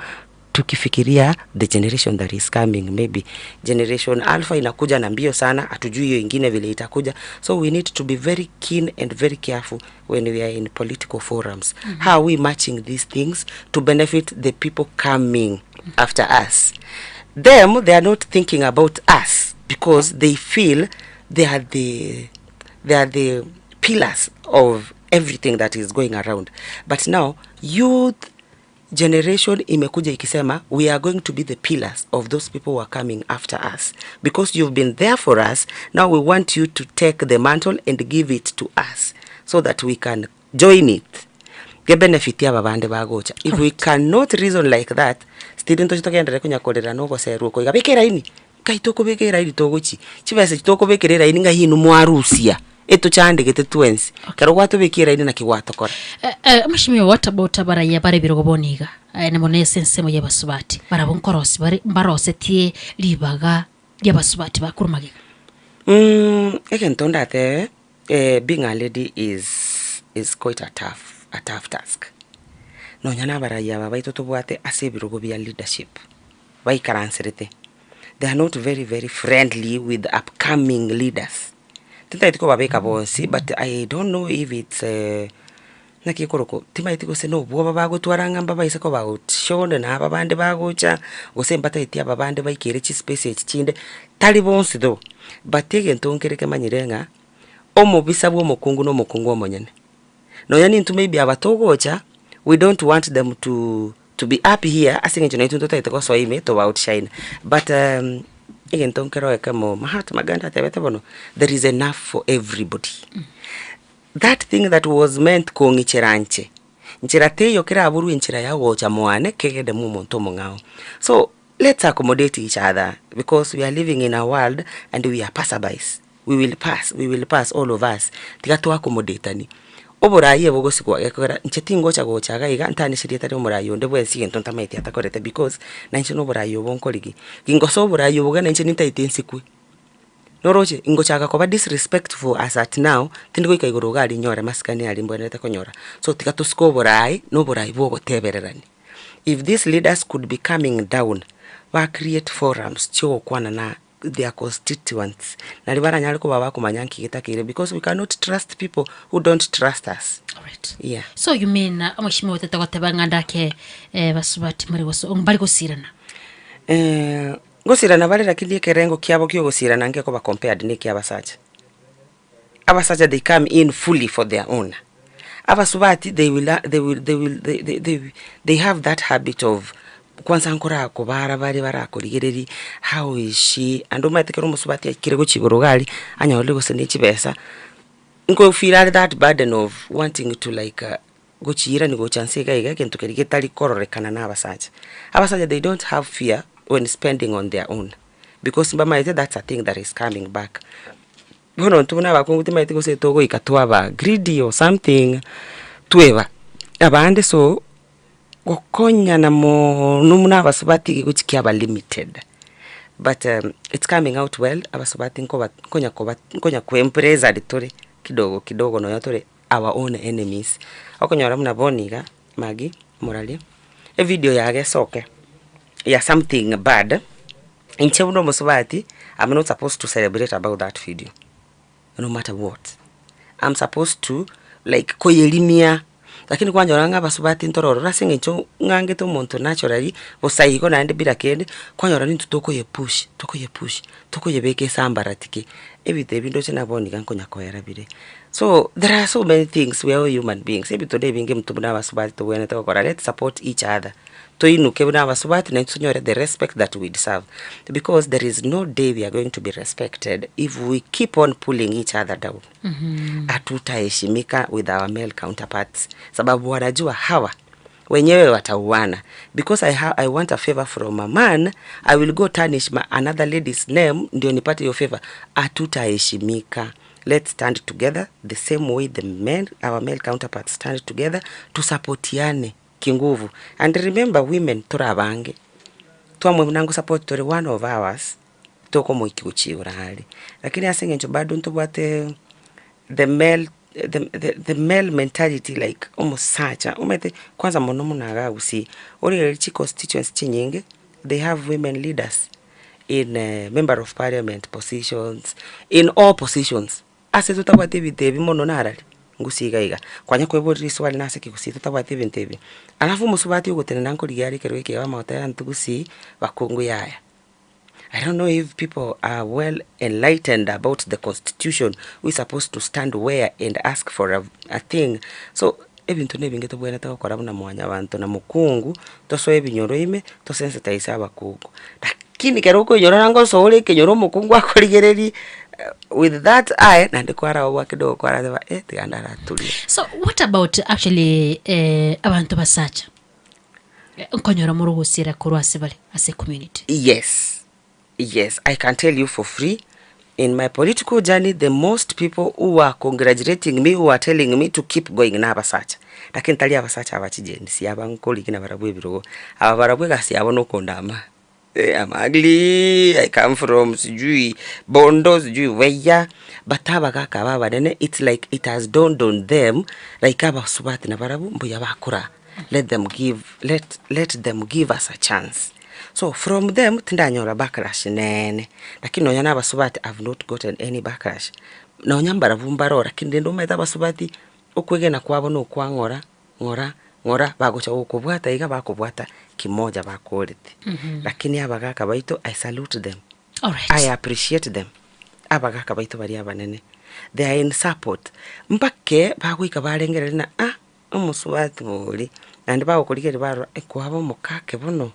A: tukifikiria the generation that is coming maybe generation alpha inakuja na mbio sana hatujui hiyo ingine vile itakuja so we need to be very keen and very careful when we are in political forums mm -hmm. how are we matching these things to benefit the people coming after us them they are not thinking about us because they feel they are the they are the pillars of everything that is going around but now youth generation imekuja ikisema we are going to be the pillars of those people who are coming after us because you've been there for us now we want you to take the mantle and give it to us so that we can join it gebenefit aba bande bagocha if we cannot reason like that still ntoche togenderere konya korera na ogoserwa oko iga beka eraini nkai tokobeka eraini togochi chibesa echi tokobekera eraini ngai inwe mwarusia etochandegete twensi ekero gwatobekia eraini naki gwatokora.
B: Eh, eh, Mheshimiwa, what about abaraiya bare ebirogo bono iga? Eh, na mono ase ensemo y'abasubati. Barabwo nkorosi bare mbarosetie ribaga ri'abasubati bakorwa magega.
A: Mm, egento ndatebe, eh, being a lady is is quite a tough a tough task. Nonya na abaraiya aba baito tobwate ase ebirogo bia leadership, baikaranserete, they are not very very friendly with upcoming leaders. Tintageti kobabeka bonsi but I don't know if it's naki ekorokwa timanyeti gose na obwoba bagotwara ng'a mbabaise koba outshone na aba bande bagocha, gose mbatageti aba bande baikere chispace echi chinde, tari bonsi though, but egento nkere kemanyire ng'a, omobisa bwa omokungu na omokungu omonyene. Nonya nintwe maybe aba togocha, we don't want them to to be up here ase eng'encho naintwe ntotagete gosoa ime toba outshine. But egento nkero ekemo Mahatma Gandhi atebete bono, there is enough for everybody. That thing that was meant kong'ichera inche, nchera teiyo keraborwe enchera ya gocha mwane kegende mwa omonto omong'ao. So let's accommodate each other because we are living in a world and we are passerbys. We will pass, we will pass all of us, tiga toaccommodatani. Oboraai ebogosikwa gekogera inche tingocha gocha iga iga ntanesie rieta ria omoraai onde bwensi egento ntamaeti atakorete because nainche na oboraai obo nkorigia. Gingosoa oboraai obo iga nainche nintaete nsikwe, noroche ingochaka koba disrespectful as at now, tindi goika igoro iga aria nyore masikani aria mbwenerete konyora. So tiga tosike oboraai, na oboraai bwa ogotebererania. If these leaders could be coming down, ba create forums chia ogokwana na their constituents nari baranyare koba bakomanya nki getakeire because we cannot trust people who don't trust us.
B: Alright.
A: Yeah.
B: So you mean uh, omweshimiwa otete goteba ng'a ndake eh, basubati mbare goso mbare gosirana
A: Eh, gosirana bare lakini ekerengo kiabo kia ogosirana ngekoba compared na ekia abasacha. Abasacha they come in fully for their own. Abasubati they will they will they will they they they they have that habit of kwanza nkorakobara bare barakorigereria how is she and omanyete ekero omosubati aikire gochia igoro iga aria anyorire gose ne chibesa, nko feel are that burden of wanting to like gochiirania gocha nse iga iga egento keria getari kororekana na abasacha. Abasacha they don't have fear when spending on their own because mbamaete that's a thing that is coming back. Bono intwe buna abakungu timanyeti gose togoika twaba greedy or something, tweba abande so gokonyana moono buna abasubati gegochi kiaba limited. But it's coming out well, abasubati nkoba nkonya koba nkonya koembrace aria tore kidogo kidogo nonya tore our own enemies. Okonyora buna bono iga, Maggie, moraria, evideo yago esoke ya something bad. Inche buna omosubati, I'm not supposed to celebrate about that video, no matter what. I'm supposed to like koyerimia, lakini kwanyora ng'a abasubati ntore ororo ase eng'encho ng'angete omonto naturally, bosa igo naende bila kende, kwanyora nintwe tokoyepush tokoyepush tokoyebeka esambarati ki, ebinto ebi ndoche na bono iga nkonya koera bire. So there are so many things, we are all human beings, ebinto na ebinge intwe buna abasubati tobwenerete gokora, let's support each other. Toinuke buna abasubati naintwe tonyore the respect that we deserve because there is no day we are going to be respected if we keep on pulling each other down. Hatutaheshimika with our male counterparts sababu wanajua hawa Wenyewe watauana. Because I, ha I want a favor from a man, I will go tarnish my another lady's name ndio nipate hiyo favor. Hatutaheshimika. Let's stand together the same way the men, our male counterparts stand together, tusapotiane kinguvu. And remember women turabange. Twamwe nangu support turi one of ours tokomoiki gochiura are. Lakini ase eng'encho bado ntobwate the male the, the, the male mentality like omosacha omanyete kwanza mono mono iga gusii origereria chi constituency chinyinge they have women leaders in member of parliament positions in all positions ase totabwati ebinto ebi mono narari gusii iga iga kwanya koeboria riswali nase ki gusii totabwati ebinto ebi alafu omosubati ogotenena nkorigia are ekero eke amagote abanto gusii bakungu yaya. I don't know if people are well enlightened about the constitution who is supposed to stand where and ask for a, a thing. So ebinto nebinge tobwenerete gokora buna mwanyabanto na mokungu tosoe ebinyoro ime tosensitize abakungu. Lakini kero okoinyora ngosoa ore ekenyoro omokungu akorigereria with that eye naende kwaraoboa kidogo kwarateba eh tiga ndaraturia.
B: So what about actually eh, abanto basacha Nkonyora more ogosiera korwa ase bare ase community.
A: Yes yes I can tell you for free in my political journey the most people who are congratulating me who are telling me to keep going na abasacha lakini tari abasacha aba chijensi aba nkorigi nabarabwo ebirogo aba barabwo egasi yabo nokondama I'm ugly I come from sijui bondo sijui where but abagaka aba abanene it's like it has dawned on them like abasubati nabarabwo mbuya bakora let them give let let them give us a chance so from them tindanyora backlash neene lakini nonya na abasubati I've not gotten any backlash nonya mbarabwo mbaro lakini rende omanyete abasubati okwegena kwabo nokwang'ora ng'ora ng'ora bagocha gokobwata iga bakobwata kimoja bakorete lakini abagaka baito I salute them
B: Alright.
A: I appreciate them abagaka baito baria abanene they are in support mpake bagoika barengereria ng'a ah omosubati bori naende bagokorigereria barora eh kwaba omokake bono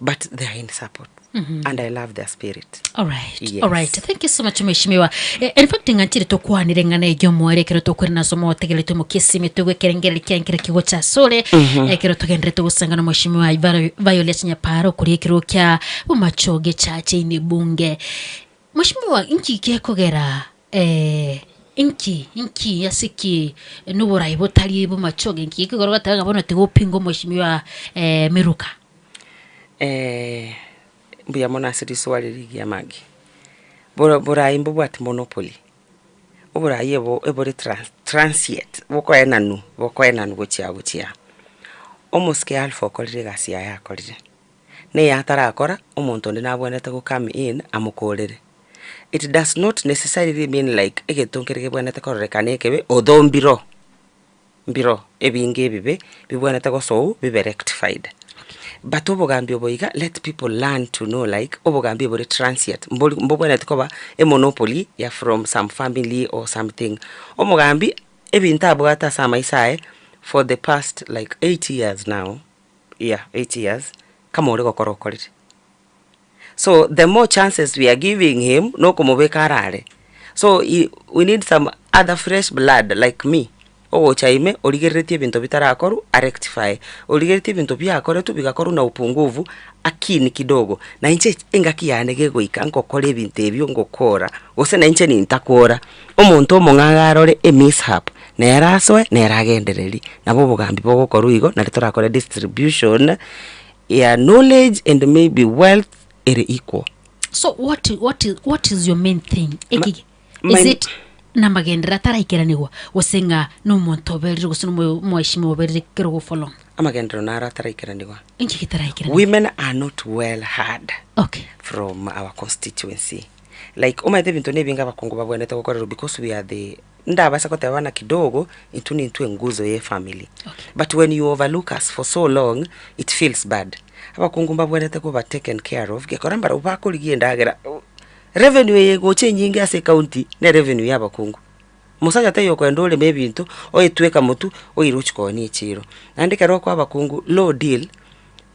A: but they are in support and I love their spirit.
B: Alright,
A: Yes.
B: alright. Thank you so much mheshimiwa. Eh, in fact ng'anchire tokwanire ng'ana ejo mwere ekero tokwerana ase omotegereri mokiesime toigwe ekerengereri kiaye nkere kigocha asore ekero togenderete gosanga na mheshimiwa Violet Nyaparo okoria ekerogo kia bomachoge chache ime bunge. Mheshimiwa inki gekogera eh, inki inki ase ki noborai botari bomachoge inki gekogera ogateba ng'a bono tiga opinge omheshimiwa eh, Miruka?
A: Eh, mbuya mono ase riswali rigiya Maggie. Boro borai mbobwati monopoly, oborai ebo ebore trans transient, bokoenanwa bokoenanwa gochia gochia. Omosike Alpha okorire egasi yaye akorire, na eye atarakora, omonto onde nabwenerete go come in amokorere. It does not necessarily mean like egento nkere kebwenerete kororekana ekebe although mbiro. Mbiro ebinge ebibe bibwenerete gosowu bibe rectified. But obogambi obo iga let people learn to know like obogambi ebore transient mbori mbobwenereti koba emonopoly ya from some family or something. Omogambi ebinto abwate ase amaiso aye for the past like eight years now, yeah eight years, kama ore gokora okorire. So the more chances we are giving him nokomobeka arare. So i we need some other fresh blood like me, ogocha ime origereretie ebinto bitarakorwa arectify, origereretie ebinto biakoretwe bigakorwa na upungufu akini kidogo. Na inche engaki yane gegoika ngokora ebinto ebio ngokora, gose na inche nintakora, omonto omong'ao arore emishap nere asoe nere agendererie. Nabo obogambi bogokorwa igo nari torakore distribution. Ya knowledge and maybe wealth ere equal.
B: So what, what, what is your main thing? Eki,
A: My-
B: is it namagenderero ataraikeranigwa gose ng'a nomonto oberire gose nomo- omoheshimiwa oberire kerogo for long?
A: Amagenderero naro ataraikeranigwa.
B: Inki getaraikeranigwa?
A: Women are not well heard
B: Okay.
A: from our constituency. Like omanyete ebinto na ebinge abakungu babwenerete gokorerwa because we are the Ndabasa goteba bana kidogo, intwe nintwe enguzo ye family. But when you overlook us for so long, it feels bad. Abakungu mbabwenerete koba taken care of, gekora mbarabwo bakorigia endagera, revenue eye egocha enyinge ase ecounty, ne revenue ya abakungu. Mosacha taiyo okoenda oreme ebinto, oetweka motwe, oire ochie koonia echiro. Naende ekero okoa abakungu low deal,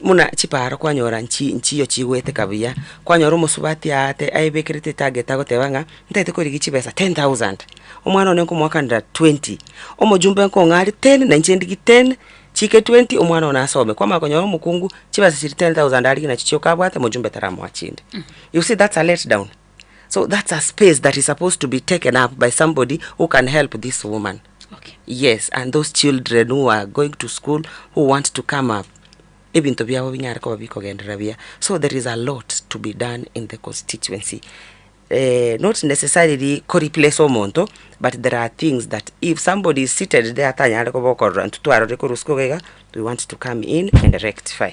A: Buna chipaaro kwanyora nchi nchiyo chigoeteka buya, kwanyora omosubati aate aebekerete etarget agoteba ng'a ntaete korigia chibesa ten thousand, omwana one nkomoakanera twenty, omojumbe nkong'a are ten na inche ndigie ten. Chike 20 omwana one asome, kwamanya konyora omokungu chibesa chiria 10,000 arigie nachio chioka abwate mojumbe taramoa chinde. You see that's a let down. So that's a space that is supposed to be taken up by somebody who can help this woman. Yes, and those children who are going to school who want to come up ebinto biabo binyare koba bikogenderera buya. So there is a lot to be done in the constituency. Eh, not necessarily ko replace omonto but there are things that if somebody is seated there atanyare koba okorora intwe twarorire korwa isiko iga iga we want to come in and rectify.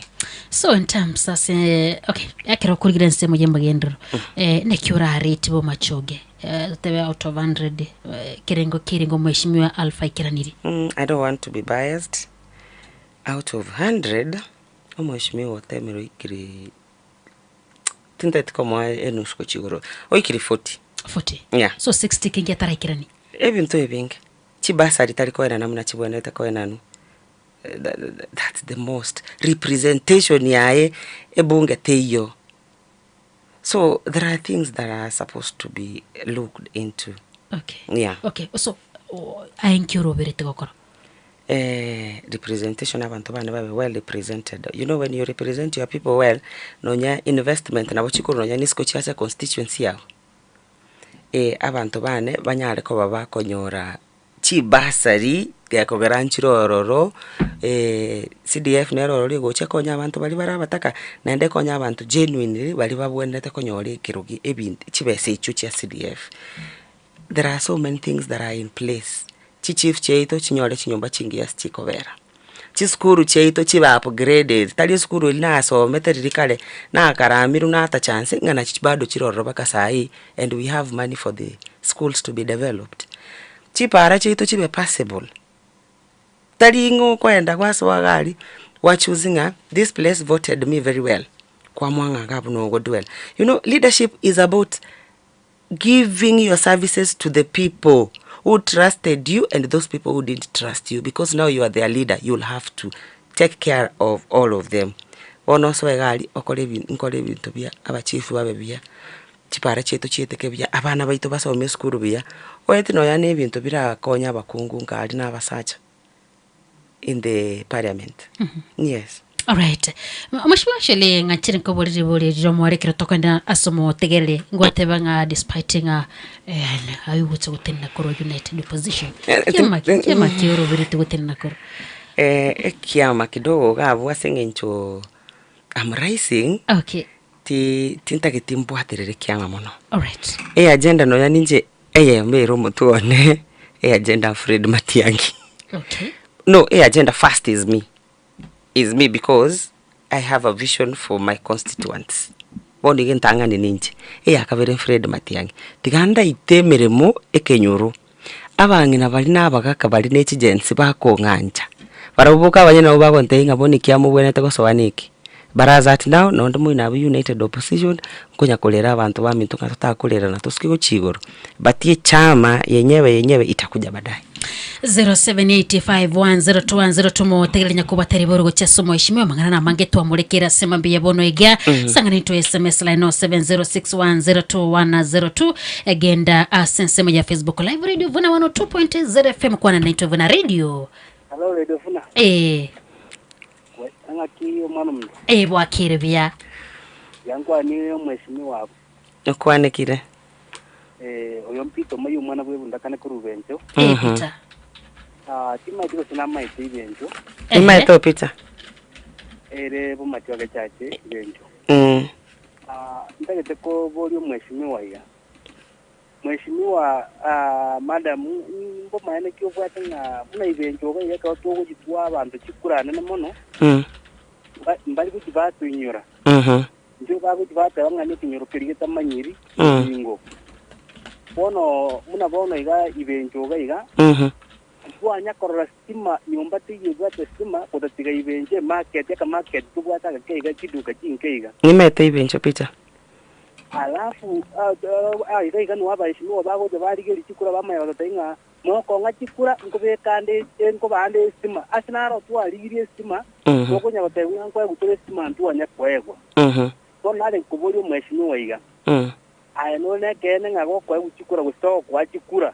B: So in terms ase okay ekero okorigire ensemo ya amagenderero eh, naki orarete bomachoge eh, totebe out of 100 eh, ekerengo kiarengo omweshimiwa Alpha aikeranirie?
A: Mm, I don't want to be biased. Out of 100, omweshimiwa otemire oikire tintagete komoa enusu gochia igoro, oikire 40.
B: 40?
A: Yeah.
B: So 60 kenki ataraikerani?
A: Ebinto ebinge, chibasari tari koenana buna chibwenerete koenanwa, that's the most, representation yaye ebunge teiyo. So there are things that are supposed to be looked into.
B: Okay.
A: Yeah.
B: Okay, so aye nki oroberete gokora?
A: Eh, representation abanto bane babe well represented. You know when you represent your people well, nonya investment nabo chikorwa nonya nisiko chiacha constituency yago. Eh, abanto bane banyare koba bakonyora chibasari gekogera nchire ororo, CDF nere ororo egocha ekonya abanto baria bare abataka, naende ekonya abanto genuinely baria babwenerete konyora ekerogo ebinto chibesa echio chia CDF. There are so many things that are in place, chichief chiaito chinyore chinyomba chingiya ase chikobera, chisukuru chiaito chibe upgraded, tari esukuru eria nasomete riria kare, nakaramirwe natacha nse ng'a nachi bado chire ororo mpaka sai and we have money for the schools to be developed. Chipara chiaito chibe passable, tari ng'a okoenda gwasoa iga aria, gwa choose ng'a this place voted me very well, kwamua ng'a iga abwo nogo dwell. You know leadership is about giving your services to the people who trusted you and those people who didn't trust you because now you are their leader you'll have to take care of all of them. Bono osoe iga aria okore ebi nkore ebinto bia abachief babe buya, chipara chiaito chieteke buya, abana baito basome esukuru buya, oeti nonya na ebinto birakonye abakungu nka aria na abasacha in the parliament, yes.
B: Alright. Mheshimiwa Shirley ng'achire nkoborire ribori rire omore ekero tokoenda ase omotegereri ngwateba ng'a despite ng'a eh, aye gocha gotenena korwa United Opposition.
A: Eh,
B: Kiama
A: tin-
B: kiama ki oroberete gotenena korwa?
A: Eh, ekiama kidogo iga abwo ase eng'encho am rising
B: Okay.
A: ti tintageti mbwaterere ekiama mono.
B: Alright.
A: Eagenda nonya ninche eyemo ere omotwe one, eagenda Fred Matiang'i.
B: Okay.
A: No, eagenda first is me, is me because I have a vision for my constituents. Bono iga entang'ani ninche, eyakabere Fred Matiang'i. Tiga ndaite emeremo ekenyoro, abang'ina baria na abagaka baria na echigency bakong'ancha, barabwo boka abanyene nabo bagontebia ng'a bono ekiama obwenerete gosoa neke. But as at now, nonde moino abwo united opposition, nkonya korera abanto baminto ng'a totakorerana tosuke gochia igoro, but echama yenyewe yenyewe itakuja baadaye.
B: 0785102102 motegereri nyakobwata riboro gochia ase omoeshimiwa amang'ana namange twamorekere ase mambia bono iga sang'ana intwe sms line 0706102102 egenda ase ensemo ya facebook live radio vuna 102.0 fm kwana naitwe vuna radio.
D: Hello, Radio Vuna.
B: Eh.
D: Ng'aki omwana omonto.
B: Eh, bwakire buya.
D: Yankwani omweshimiwa abo.
A: Okwanekire.
D: Eh, oyo mpito moyo omwana bwe bundakane korwa Bencho.
A: Eh, Peter.
D: Ah, timaeti gose namaete ibencho.
A: Nimaete o Peter.
D: Ere bomati wa gechache ibencho. Ah, ntagete koboria omweshimiwa iga. Mweshimiwa ah, madam mbomaene ki obwate ng'a buna ibencho iga iga ekero togochitwa abanto chikura nene mono. Mbari gochi batoinyora. Intwe bagochi bateba ng'a nekenyoro keria getamanyiri ingo. Bono buna bono iga ibencho iga iga ntwanya korora stima nyomba teiyo ebwate stima gotatiga ibencho emarket ekamarket tobwate agake iga chiduka chinke iga.
A: Nimete ibencho Peter.
D: Alafu iga iga nigo abaeshimiwa bagocha barigeria chikura bamanya gototebia ng'a mokong'a chikura nkobeka ande nkoba ande estima ase naro twarigirie estima tokonya gotebia ng'a nkoegwa tore estima ntwanya koegwa. Bono nare nkoboria omweshimiwa iga aye nore nekeene ng'a gokoegwa chikura gose togokoa chikura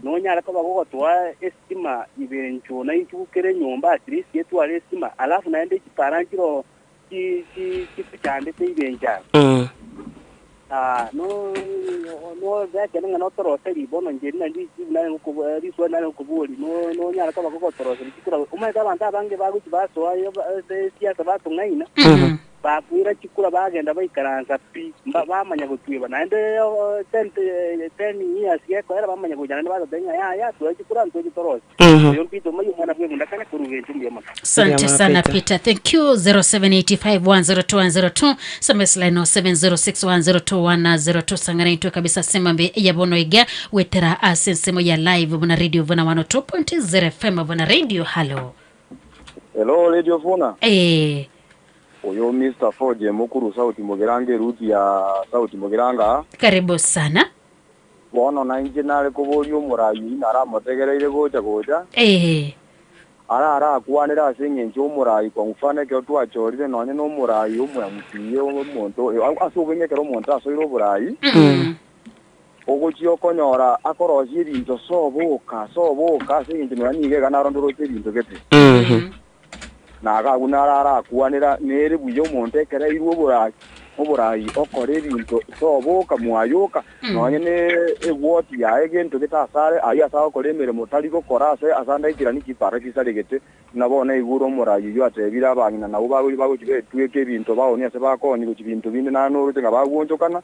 D: Nonyare koba gogotoa esitima ibencho na inchugu kere enyomba at least etware esitima alafu naende chipara nchiroo chi chi chitochandete ibencho aba. Ah, no no ekene ng'a notoroserie bono inche eri nario richibu nare gokobo riswali nare gokoboria no nonyare koba gogotoroseria chikura omanyete abanto abange bagochia basoa ase esiasa batong'aina Bakoira chikura bagenda baikaransa pi, bamanya gotweba. Naende ten years gekoera bamanya gocha naende batotebia ng'a yaya toe chikura ntweche torosie. Oyo Peter omayia omwana bw'ebunda kare korwa gencho mbuya mono.
B: Asante sana Peter. Thank you. 0785102102 SMS line 0706102102 sangana intwe kabisa semambe ya bono iga wetera ase ensemo ya live buna radio buna 102.0 FM buna radio halo.
F: Hello Radio Vuna.
B: Eh.
F: Oyo Mister Forge mokuru sauti Mugirango eruti ya sauti Mugirango aa.
B: Karibu sana.
F: Bono nainche nare koboria omorai oyio naramotegereire gocha gocha,
B: Ee.
F: ara arakwanere ase engencho y'omorai kwa mfano ekero twachorire nonye nomorai omo-MCA omonto ase obweng'e ekero omonto asoire oborai, ogochia okonyora akorosia ebinto soboka soboka ase engencho nonya nigo iga narondoroche ebinto gete. Na agwo naro arakwanera, Nere buya omonto ekero airwe oborai, oborai okora ebinto toboka mwayoka, nonye ne egwoti yaye gento getasare, ayio ase agokora emeremo tari gokora ase ase ande aikeranie chipara chisaregete. Buna bono aigure omorai oyio atebire abang'ina nabwo bagochia betweka ebinto baonie ase bakoonia gochia binto binde naende noroche ng'a bagwonchokana.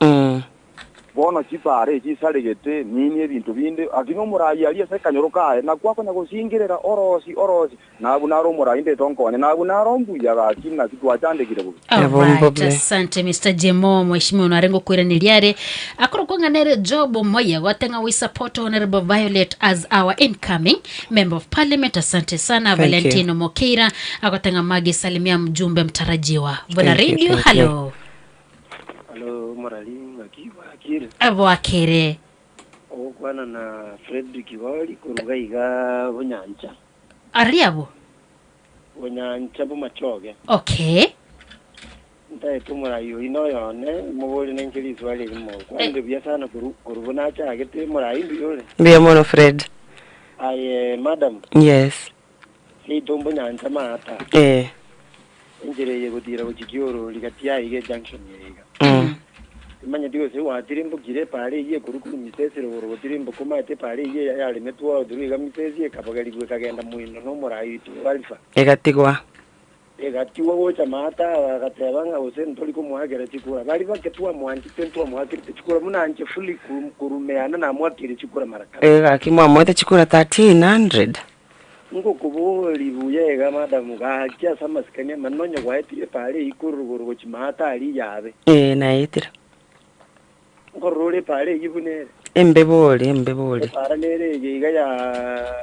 F: Bono chipaara echi chisaregete, nini ebinto binde, lakini omoraai aria ase ekanyoro kaye, nakwo akonya gosingerera, Orosi, orosi! Na abwo naro omoraai ndete onkonye, na abwo naro mbuya, gaki naki twachandekire bobe.
B: Alright, asante Mr. Jemo, mheshimiwa ono arenge okoiraneria are akorokwa ng'a nere Job Moya gote ng'a we support Honorable Violet as our incoming member of parliament. Asante sana
A: Thank you.
B: Valentino Mokeira agote ng'a Maggie salimia mjumbe mtarajiwa. Bwana
A: Thank you,
B: Radio,
A: thank you.
B: hello.
H: Alo morari ng'aki bwakire?
B: Bwakire.
H: Ogokwana na Fredrick Gori koruga iga Bonyancha.
B: Aria abwo?
H: Bonyancha Bomachoge.
B: Okay.
H: Ntaete omorai oyio noyo one, moborie nainche riswali erimo. Kwanire buya sana koru koru buna achagete morai mbuya ore?
A: Mbuya mono Fred.
H: Aye madam.
A: Yes.
H: Seito mbonyancha maata.
A: Eh.
H: Enchera eye egotira gochia kiorori gati ya iga ejunction eye iga. Timanyeti gose gwatirimbokire epaara eyio ekorwa korwa Misesi rogoro gotirimboka omanyete epaara eyio yaremetwe oo through iga Misesi ekabogerigwa ekagenda moino na omorai oito Alpha.
A: Egatigwa.
H: Egatigwa gocha maata agateba ng'a gose ntori komoakera chikura. Baria bake twamwanchete ntwamoakerete chikura buna inche fully korumeana namoakeire chikura mara kabere.
A: Eh gaki mwamoete chikura 1300.
H: Ngokoboria buya iga madam, gaki ase amasikani amanene onye gwaetire epaara eyio korwa rogoro gochia maata aria yabe.
A: Ee, naetire.
H: Nkorora ore epaara eyio buna ere.
A: Embe bori, embe bori.
H: Epaara nere eye iga ya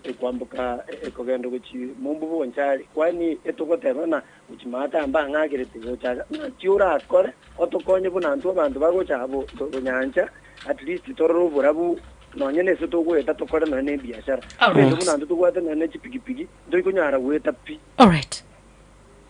H: ekwamboka ekogenda gochia mombu bonchari, kwani etogoteba ng'a gochia maata mbang'akerete gocha iga, naki orakore otokonye buna intwe abanto bagocha aa bonyancha at least torore oborabu nonye nese togoeta tokore nonye ne ebiashara.
B: Alright.
H: Egento buna intwe tobwate nonye ne chipikipiki, ntori konyara goeta pi.
B: Alright.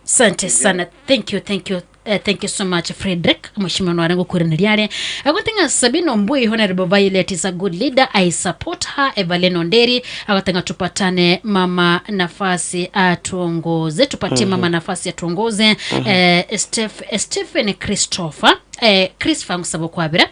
B: Asante sana. Thank you, thank you. Thank you so much Frederick. Mheshimiwa nware ngokwiraneria are. Agote ng'a Sabina Ombui Honorable Violet is a good leader. I support her. Evelyn Onderi agote ng'a tupatane mama nafasi atuongoze. Tupatie mama nafasi atuongoze. Stephen Christopher Christopher ngosaba okwabera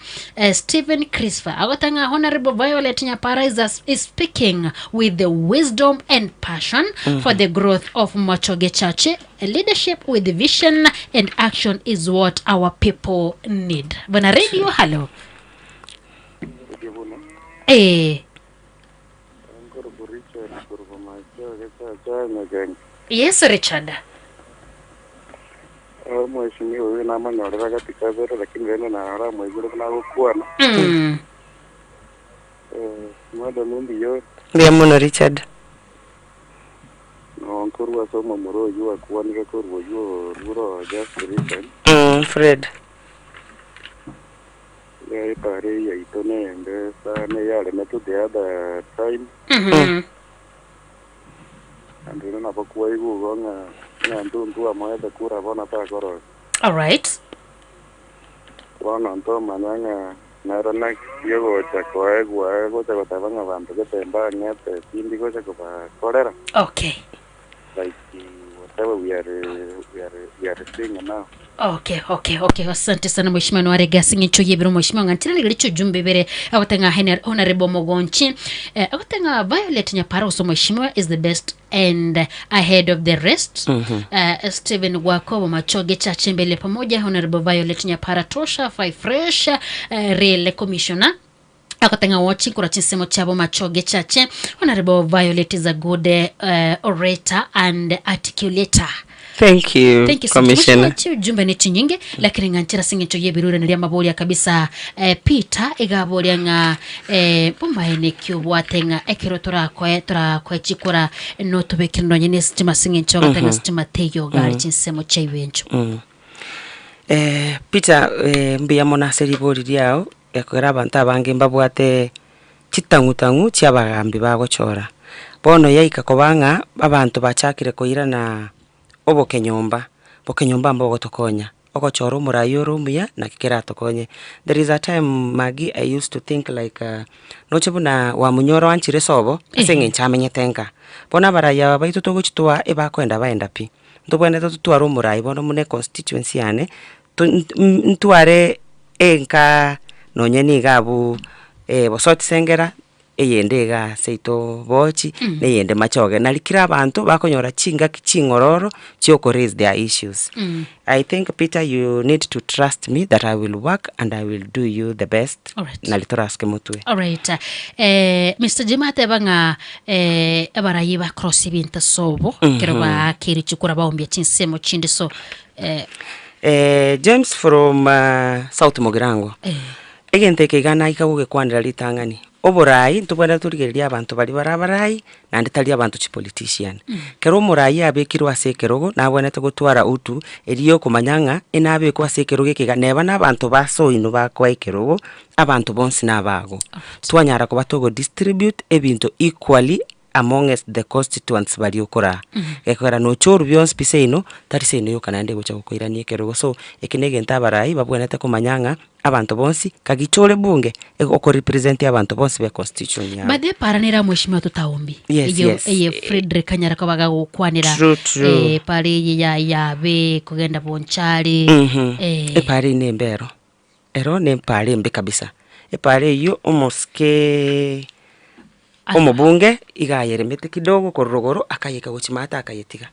B: Stephen Christopher agoteba ng'a Honorable Violet Nyapara is, a, is speaking with the wisdom and passion for the growth of Machoge Church. Leadership with vision and action is what our people need. Bwana Radio, hello. Yes, Richard.
W: Omweshimiwa oyo namonyorera gati kabere lakini rende naramoigure buna agokwana. Madam mbuya ore?
A: Mbuya mono Richard.
W: No nkorwa ase omomura oyio akwanire korwa oyio orure oo just recent.
A: Fred.
W: Ya epara eye yaito nende sana eyaremetwe the other time. And rero nabo kwaigwa igo ng'a ng'a ntuntu amoete kura bono takorosia.
B: Alright.
W: Bono ntomanya ng'a Naro naki ogocha koegwa gocha goteba ng'a banto gete mbang'ete tindi gocha kobakorera.
B: Okay.
W: Like whatever we are we are we are seeing now.
B: Okay, okay, okay. Asante sana mheshimiwa Nwarega sing'encho yebiro mheshimiwa ng'anchira ligari chujumbe bere agotenga hene honorable Mogonchi eh, agotenga Violet Nyapara also mheshimiwa is the best and ahead of the rest. Stephen Gwakobo Machoge Chache mbele pamoja honorable Violet Nyapara tosha five fresh real commissioner agotenga watching kura chinsemo chabo Machoge Chache honorable Violet is a good orator and articulator.
A: Thank you,
B: Thank you so much.
A: Commissioner.
B: Mheshimiwa, ujumbe ni chinyinge lakini ng'anchera sing'encho yebirure niria maboria kabisa Peter igaboria ng'a bomaene ki obwate ng'a ekero torakoe torakoe chikura no tobekire nonye ne sitima sing'encho ogoteba ng'a sitima teiyo gari chinsemo chia ibencho.
A: Peter mbuya mono ase ribori riao, ekogera abanto abange mbabwate chitang'u tang'u chia abagambi bagochora. Bono yaika koba ng'a abanto bachakire koirana obokenyomba, bokenyomba mbogotokonya, ogochora omorai ore omuya naki keratokonye. There is a time Maggie I used to think like noche buna wamunyora oanchire sobo, ase eng'encho amenyete nka. Bono abarai aba baito togochitwaa ebakoenda baenda pi, ntobwenerete totware omorai bono buna econstituency yane, to ntware enkaa nonye niga abwo Bosoti Sengera, eyende igaa seito Bochi, na eyende Machoge. Nari kera abanto bakonyora chingaki ching'ororo chia oko raise their issues. I think Peter you need to trust me that I will work and I will do you the best
B: Alright.
A: nari torasike motwe.
B: Alright. Mr. Jim ateba ng'a abarayi ba cross ebinto ase obo ekero baakire chikura baombia chinsemo chinde so
A: James from South Mugirango, egento eke iga naika gogekwanera ritang'ani, oborai ntobwenerete torigereria abanto baria bare abarai naende tari abanto chipolitician. Ekero omorai abekirwe ase ekerogo nabwenerete gotwara utu eria yokomanya ng'a enabekwe ase ekerogo eke iga neba na abanto basoinwe bakoa ekerogo, abanto bonsi nabago. Twanyara koba togo distribute ebinto equally amongst the constituents baria okoraa. Gekogera nochorwa bionsi pi seino, tari seino yoka naende egocha gokoirania ekerogo. So, eke na egento abarai babwenerete komanya ng'a abanto bonsi, kagicha ore bunge, ego oko represent abanto bonsi be constitution yabo.
B: By the way, para nere mweshimiwa totaombi.
A: Yes,
B: Eye
A: yes.
B: eye Frederick anyara koba gagokwanera
A: True, true.
B: pare eye ya yabe kogenda Bonchari.
A: Epara eye nembe ero, ero nempara embe kabisa. Epara eywo omosike omobunge iga ayeremete kidogo korwa rogoro akayeka gochia maate akayetiga.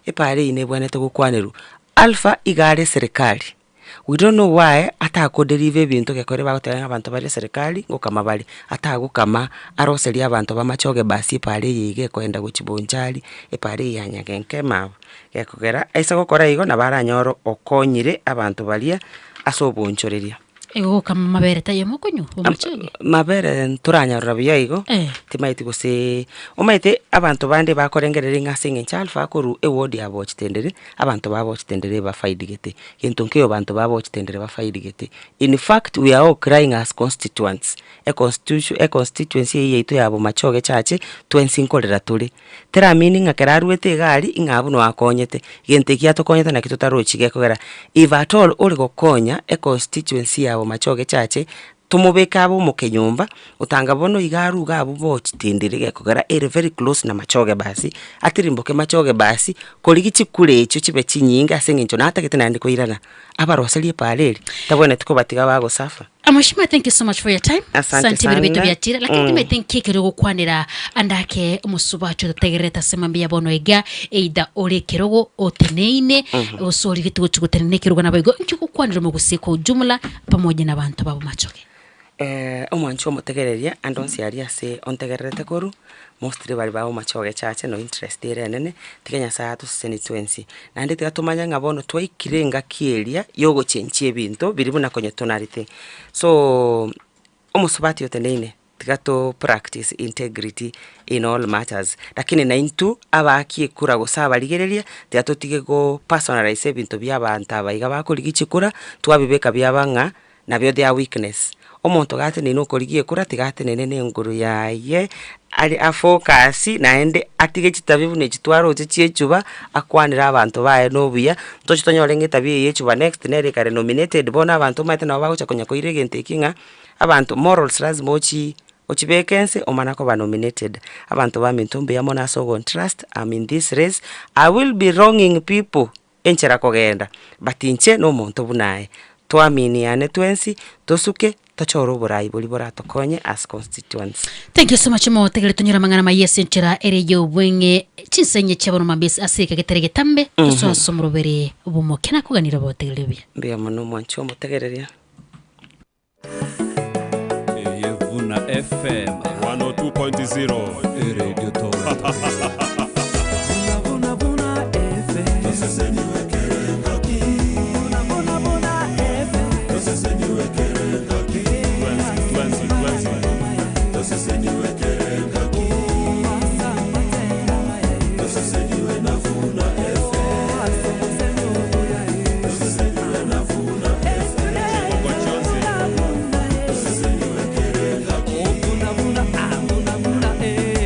A: Epara eywo nebwenerete gokwanerwa, Alpha iga are eserekari, we don't know why atako deliver ebinto gekore bagoteba ng'a abanto bare eserekari ngokama bare, atagokama aroserie abanto bamachoge basi epara eye iga ekoenda gochia Bonchari, epara eye ya Nyagenke ime abwo. Gekogera aise gokora igo nabo aranyore okonyire abanto baria ase oboonchoreria.
B: Egokama mabere taiyo mokonywa omochege.
A: Mabere ntoranyarora buya igo,
B: Eh.
A: timaeti gose omanyete abanto bande bakorengereria ng'a ase eng'encho Alpha akorwa eward ya Bochitendere, abanto ba Bochitendere ebafaidigete, gento nkeiyo banto ba Bochitendere bafaidigete. In fact we are all crying as constituents, econstitution econstituency eyio yaito ya Bomachoge chache, twensi nkorera tore. Teramini ng'a ekero aruete iga aria, ing'a abwo noo akonyete, gento ekio atokonyete naki totarochi gekogera if at all ore gokonya econstituency ya Bomachoge chache, tomobeke abe omokenyomba, otanga bono iga arwe iga abwo bochitendere gekogera ere very close na Machoge basi, atirimboke Machoge basi, korigia chikura echio chibe chinyinge ase eng'encho natagete naende koirana, abaroserie epaara eria, tabwenereti kobatiga bagosafa.
B: Mheshimiwa, thank you so much for your time.
A: Asante
B: Asante bire bitu
A: sana.
B: biatire. Lakini timanyete nki ekero ogokwanera ande ake omosubachi ototegererete ase mambia bono iga either ore ekerogo oteneine gose origete gochi gotenena ekerogo naboigo nki ogokwanera omogusii kwa ujumla pamoja na abanto babo machoge.
A: Omwanchi omotegereria ande onsi aria ase ontegererete korwa, mostly baria ba Bomachoge chache no interest ere enene, tiga Nyasaye atosesenie twensi. Naende tiga tomanye ng'a bono twaikire engaki eria ya ogochenchia ebinto biria buna konya tonarete. So, omosubati oteneine, tiga to practice integrity in all matters, lakini naintwe abaaki ekura gose abarigereria, tiga totige go personalize ebinto bia abanto aba iga bakorigia chikura, twabibeka biaba ng'a nabio their weakness. Omonto gateneine okorigia ekura tiga atenene na enguru yaye, are afocus naende atige chitabia buna echi twaroche chia echuba, akwanere abanto baye na obuya, ntoche tonyore ng'a etabia eye ya echuba next nere ekare nominated bono abanto omanyete nabo bagocha konya koira egento ekio ng'a. Abanto morals lazima ochi ochibeke nse omana koba nominated. Abanto baminto mbuya mono ase ogontrust, am in this race, I will be wronging people enchera kogenda, but inche na omonto buna aye. Twaminiane twensi, tosuke, tochore oborai boria boratokonye as constituents.
B: Thank you so much motegere tonyore amang'ana maye ase enchera ere y'obweng'e chinsenye chia bono mambia ase eke getere getambe tosoa ase omorobere bw'omokia nakoganire obotegereri obuya.
A: Mbuya mono omwanchi omotegereria.
E: Eye Vuna FM 102.0 Eredio Vuna Vuna FM Toseseniwe kerengaki Vuna Vuna Vuna FM Toseseniwe kerengaki Twensi twensi twensi Toseseniwe kerengaki Toseseniwe na Vuna FM Toseseniwe na Vuna FM Chiboko chionsi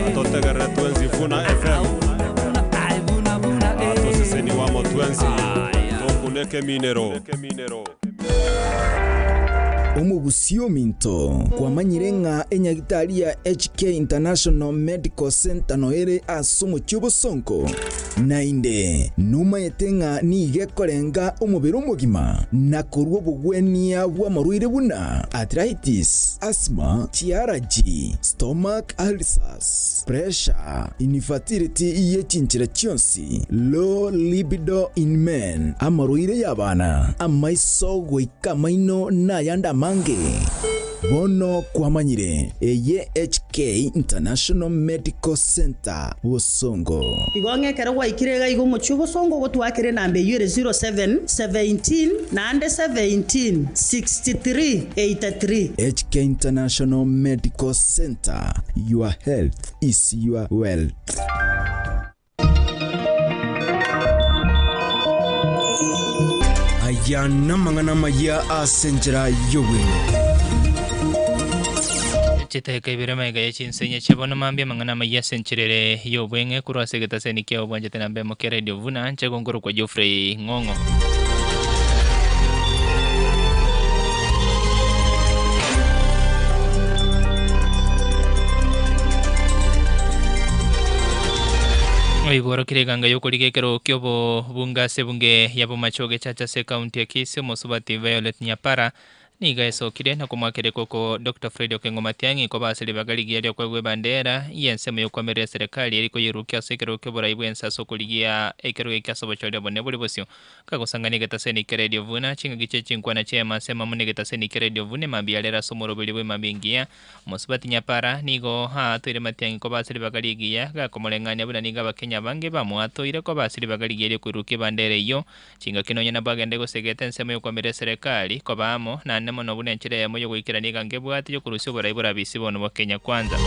E: Atotegerere twensi Vuna FM Atoseseniwe amo twensi Tokune ekeminero.
I: Omogusii ominto, kwamanyire ng'a enyagitari ya HK International Medical Centre noere ase omochie obosongo? Naende nomayete ng'a nigo ekorenga omobere omogima na korua obogwenia bw'amarwaire buna arthritis, asthma, chiaraji, stomach ulcers, pressure, infertility ye chinchera chionsi, low libido in men, amarwaire y'abana, amaiso goika amaino na ayande amange. Bono kwamanyire, eye HK International Medical Centre, Bosongo.
G: Igo ng'a ekero gwaikire iga iga omochie obosongo ogotwakera enamba eyio ere 07 17 naende 17 63 83.
I: HK International Medical Centre, your health is your wealth. Aya namang'ana amaya ase enchera y'obweng'e.
J: Chidakika ibere magega ye chinsenye chia bono mambia amang'ana amayia ase enchera ere y'obweng'e korwa ase egetaseni kia obwanchete namba emo kia Radio Vuna, inche gonkorokwa Geoffrey Ng'ong'o. Oigorokire eganga y'okorigia ekerogo ki'obobunge ase ebunge ya Bomachoge Church ase ekaunti ya Kisii, omosubati Violet Nyapara nigo esokire na komoakera ekoko Doctor Fred Okengo Matiang'i koba ase ribaga rigiya riokoegwa ebandera y'ensemo y'okoamerera eserekari eri koyerukia ase ekerogo ki'oborai bw'ense ase okorigia ekerogo eke ase obochori obonene bore bosio. Kagosang'ania egetaseni kia Radio Vuna, chingaki chie chinkwana chi'eema ase amo negetaseni kia Radio Vuna emambia ya rero ase omoroberio bw'emambia engiya. Omosubati Nyapara nigo aatoire Matiang'i koba ase ribaga rigiya, gakomoreng'ania buna nigo Abakenya abange bamoatoire koba ase ribaga rigiya riokoirukia ebandera eyio. Chingaki nonya nabo agende gosegeta ensemo y'okwamera eserekari, koba amo, naende mono buna enchera eyemo y'ogoikerania eganga ebwate y'okorusia oborai borabisi bono bwa Kenya Kwanza.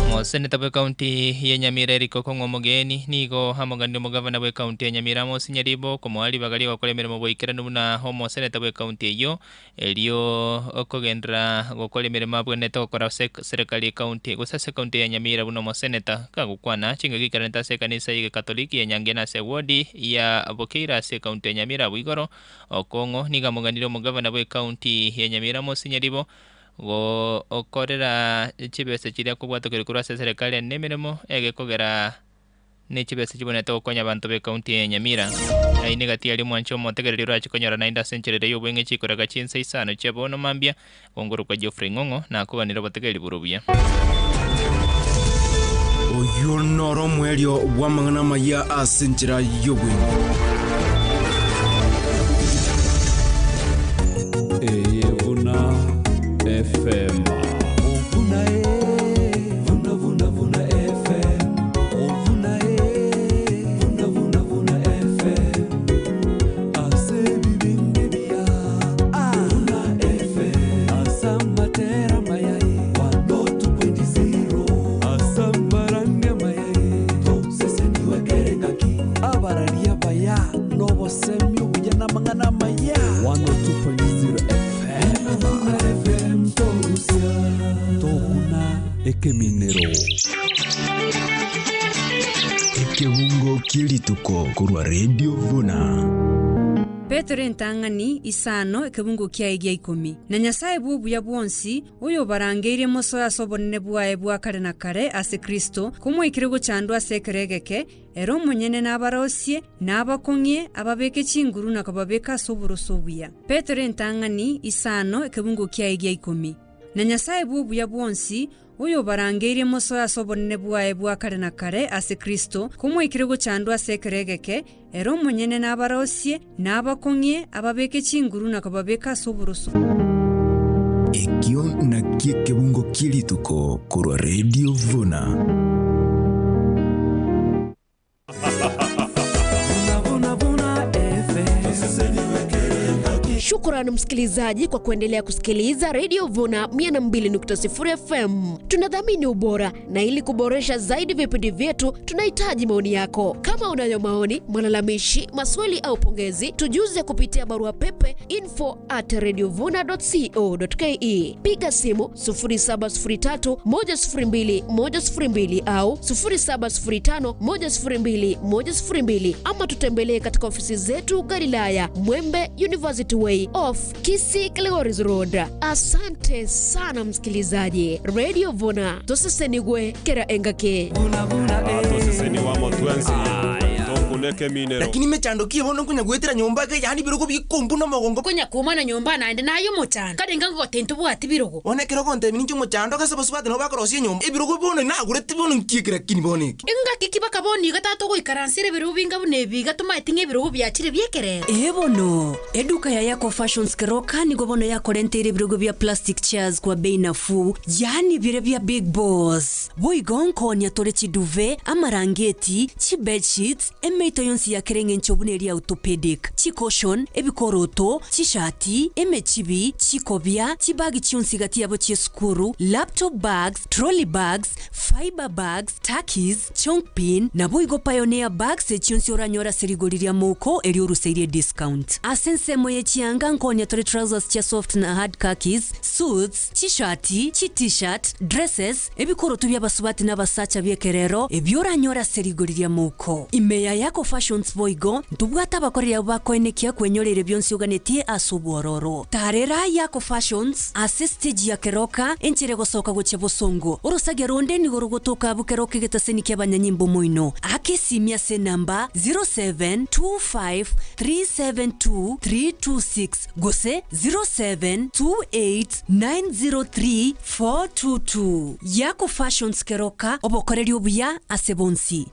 J: Omoseneta bw'ekaunti ya Nyamira Eric Okong'o Omogeni nigo amoganire omogavana bw'ekaunti ya Nyamira Amos Nyaribo komoa ribaga ri'ogokora emeremo boikeranu buna omoseneta bw'ekaunti eyio erio okogenderera gokora emeremo abwenerete gokora ase serekari y'ekaunti gose ase ekaunti ya Nyamira buna omoseneta. Kagokwana chingaki ikeranete ase ekanisa y'egekatoliki ya Nyangena ase ewodi ya Bokeira ase ekaunti ya Nyamira abwo igoro, Okong'o nigo amoganire omogavana bw'ekaunti ya Nyamira Amos Nyaribo Gokorera chibesa chiria kobwatokerwa korwa ase eserekari ende emeremo egekogera ne chibesa chibwenerete gokonya abanto b'ekaunti eye ya Nyamira. Ayio negati aria omwanchi omotegereri orache konyora naende ase enchera eria y'obweng'e chikoreka chinsa isano chia bono mambia, gongorokwa Geoffrey Ng'ong'o nakoganire obotegereri bore obuya.
I: Oyio noro omoerio bw'amang'ana amayia ase enchera y'obweng'e.
E: Eye buna FM. Buna eh, buna buna buna FM. Buna eh, buna buna buna FM. Ase ebibindi bia Buna FM. Ase amatera amaya eh, 102.0. Ase amarandia amaya eh, toseseniwe kera engaki. Abarari abaya nobosemi obuya namang'ana amaya. 102.0 FM. Buna FM togusia. Tokuna ekeminero.
I: Ekebungo kie rituko korwa Radio Vuna.
K: Petero entang'ani, isano, ekebungo kiaye gia ikomi. Na Nyasae bw'obuya bwonsi, oyobarangeirie mosoe ase obonene bwaye bwa kare na kare ase Kristo, komwaikire gochandwa ase ekero egeke, ere omonyene nabarosie, na abakong'ie, ababeke chinguru na kobabeka ase oboroso obuya. Petero entang'ani, isano, ekebungo kiaye gia ikomi. Na Nyasae bw'obuya bwonsi, oyobarangeirie mosoe ase obonene bwaye bwa kare na kare ase Kristo, komwaikire gochandwa ase ekero egeke, ere omonyene nabarosie, na abakong'ie, ababeke chinguru na kobabeka ase oboroso.
I: Ekio nakio ekebungo kie rituko korwa Radio Vuna.
C: Shukrani msikilizaji kwa kuendelea kusikiliza Radio Vuna 102.0 FM. Tunadhamini ubora na ili kuboresha zaidi vipindi vyetu tunahitaji maoni yako. Kama unayo maoni, malalamishi, maswali au pongezi, tujuze kupitia barua pepe info at radiovuna.co.ke. Piga simu 0703 102 102 au 0705 102 102 ama tutembelee katika ofisi zetu Galilaya, Mwembe University Way off Kisii Kilgoris Road. Asante sana msikilizaji. Radio Vuna tosesenigwe kera engake.
E: Toseseni wa motwensi tokuneke minero
L: Lakini mechandokie bono nkonya gwetera nyomba ke yani birogo bikombu na mogongo
B: konya kuma na nyomba naende nayo mochando kare ngangogote ntobwati birogo
L: one kero gontemi ninche mochando kase basubate nabo bakorosia enyomba ebirogo bono nagurete bono nkiekera kini bono eki
B: engaki ki bakaboni iga tatogoikaransera ebirogo binga buna ebiga tomaete ng'a ebirogo biachire biekerero
T: Ee bono eduka ya Yako Fashions Keroka nigo bono yakorenteire ebirogo bia plastic chairs kwa bei nafuu yaani bire bia big boss boigo nkonia tore chiduve amarangeti chibedsheets emeito yonsi ya kera eng'encho buna eria orthopedic chicushion ebikoroto chishati emechibi chikobia chibagi chionsi gati yabo chiesukuru laptop bags trolley bags fiber bags takis chongpin nabo igo pioneer bags echionsi oranyora ase rigori ria mouko eri oruseirie discount ase ensemo ya echianga nkonya tore trousers chia soft na hard khakis suits chishati chi-tshirt dresses ebikoroto bia abasubati na abasacha bia ekerero ebio oranyora ase rigori ria mouko ime ya Yako Fashions boigo ntobwate abakoreri abo bakoenekia kwenyoreire bionsi oganetie ase obwororo tarera Yako Fashions ase stage ya Keroka enchere gosoka gochia bosongo orosagia ronde nigo rogotoka abu Keroka egetaseni kia abanyanyimbo moino aka esimi ase enamba 0725372326 gose 0728903422 Yako Fashions Keroka obokoreri obuya ase bonsi.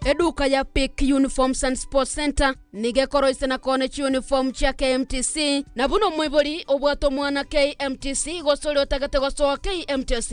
C: Eduka ya Peak Uniforms and Sports Center nigo ekoroisia na kone chiuniform chia KMTC, na buna omoibori obwate omwana KMTC gose oria otagete gosoa KMTC.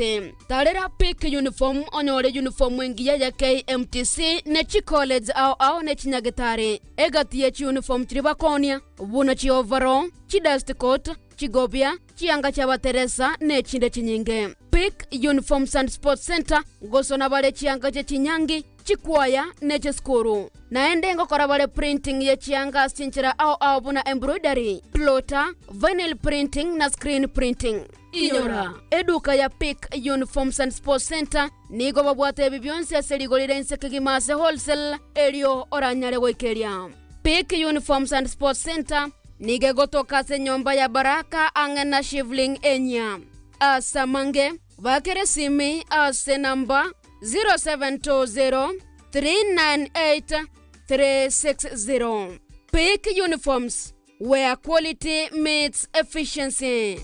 C: Tarera Peak Uniform onyore uniform engiya ya KMTC ne chicollege ao ao ne chinyagetari. Egati ye chiuniform chiria bakonia buna chioverall, chidust coat, chigobia, chianga chi'abateresa ne echinde chinyinge. Peak Uniforms and Sports Center ngosona bare chianga chie chinyangi, chikwaya ne chisukuru. Naende ngokora bare printing ye chianga ase chinchera ao ao buna embroidery, plotter, vinyl printing na screen printing. Inyora, eduka ya Peak Uniforms and Sports Center nigo babwate ebi bionsi ase rigori ria inse kegima ase wholesale erio oranyare goikeria. Peak Uniforms and Sports Center nigo egotoka ase enyomba ya Baraka ang'e na Shivling enyia. Ase amange, bakere esimi ase enamba 0720 398 360. Peak Uniforms, where quality meets efficiency.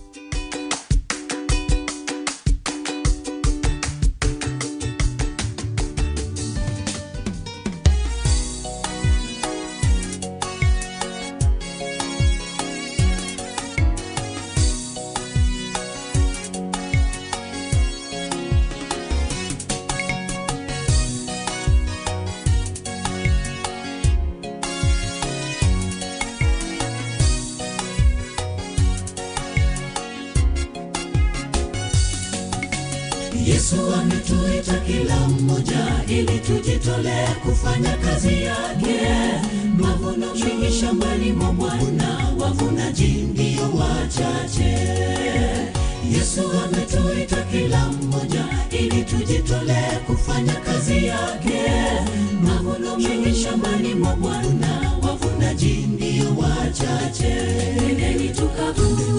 M: Yesu ametuita kila mmoja ili tujitolee kufanya kazi yake. Mavuno mengi shambani mwa Bwana, wavunaji ndio wachache. Yesu ametuita kila mmoja ili tujitolee kufanya kazi yake. Mavuno mengi shambani mwa Bwana, wavunaji ndio wachache. Nendeni tukavune.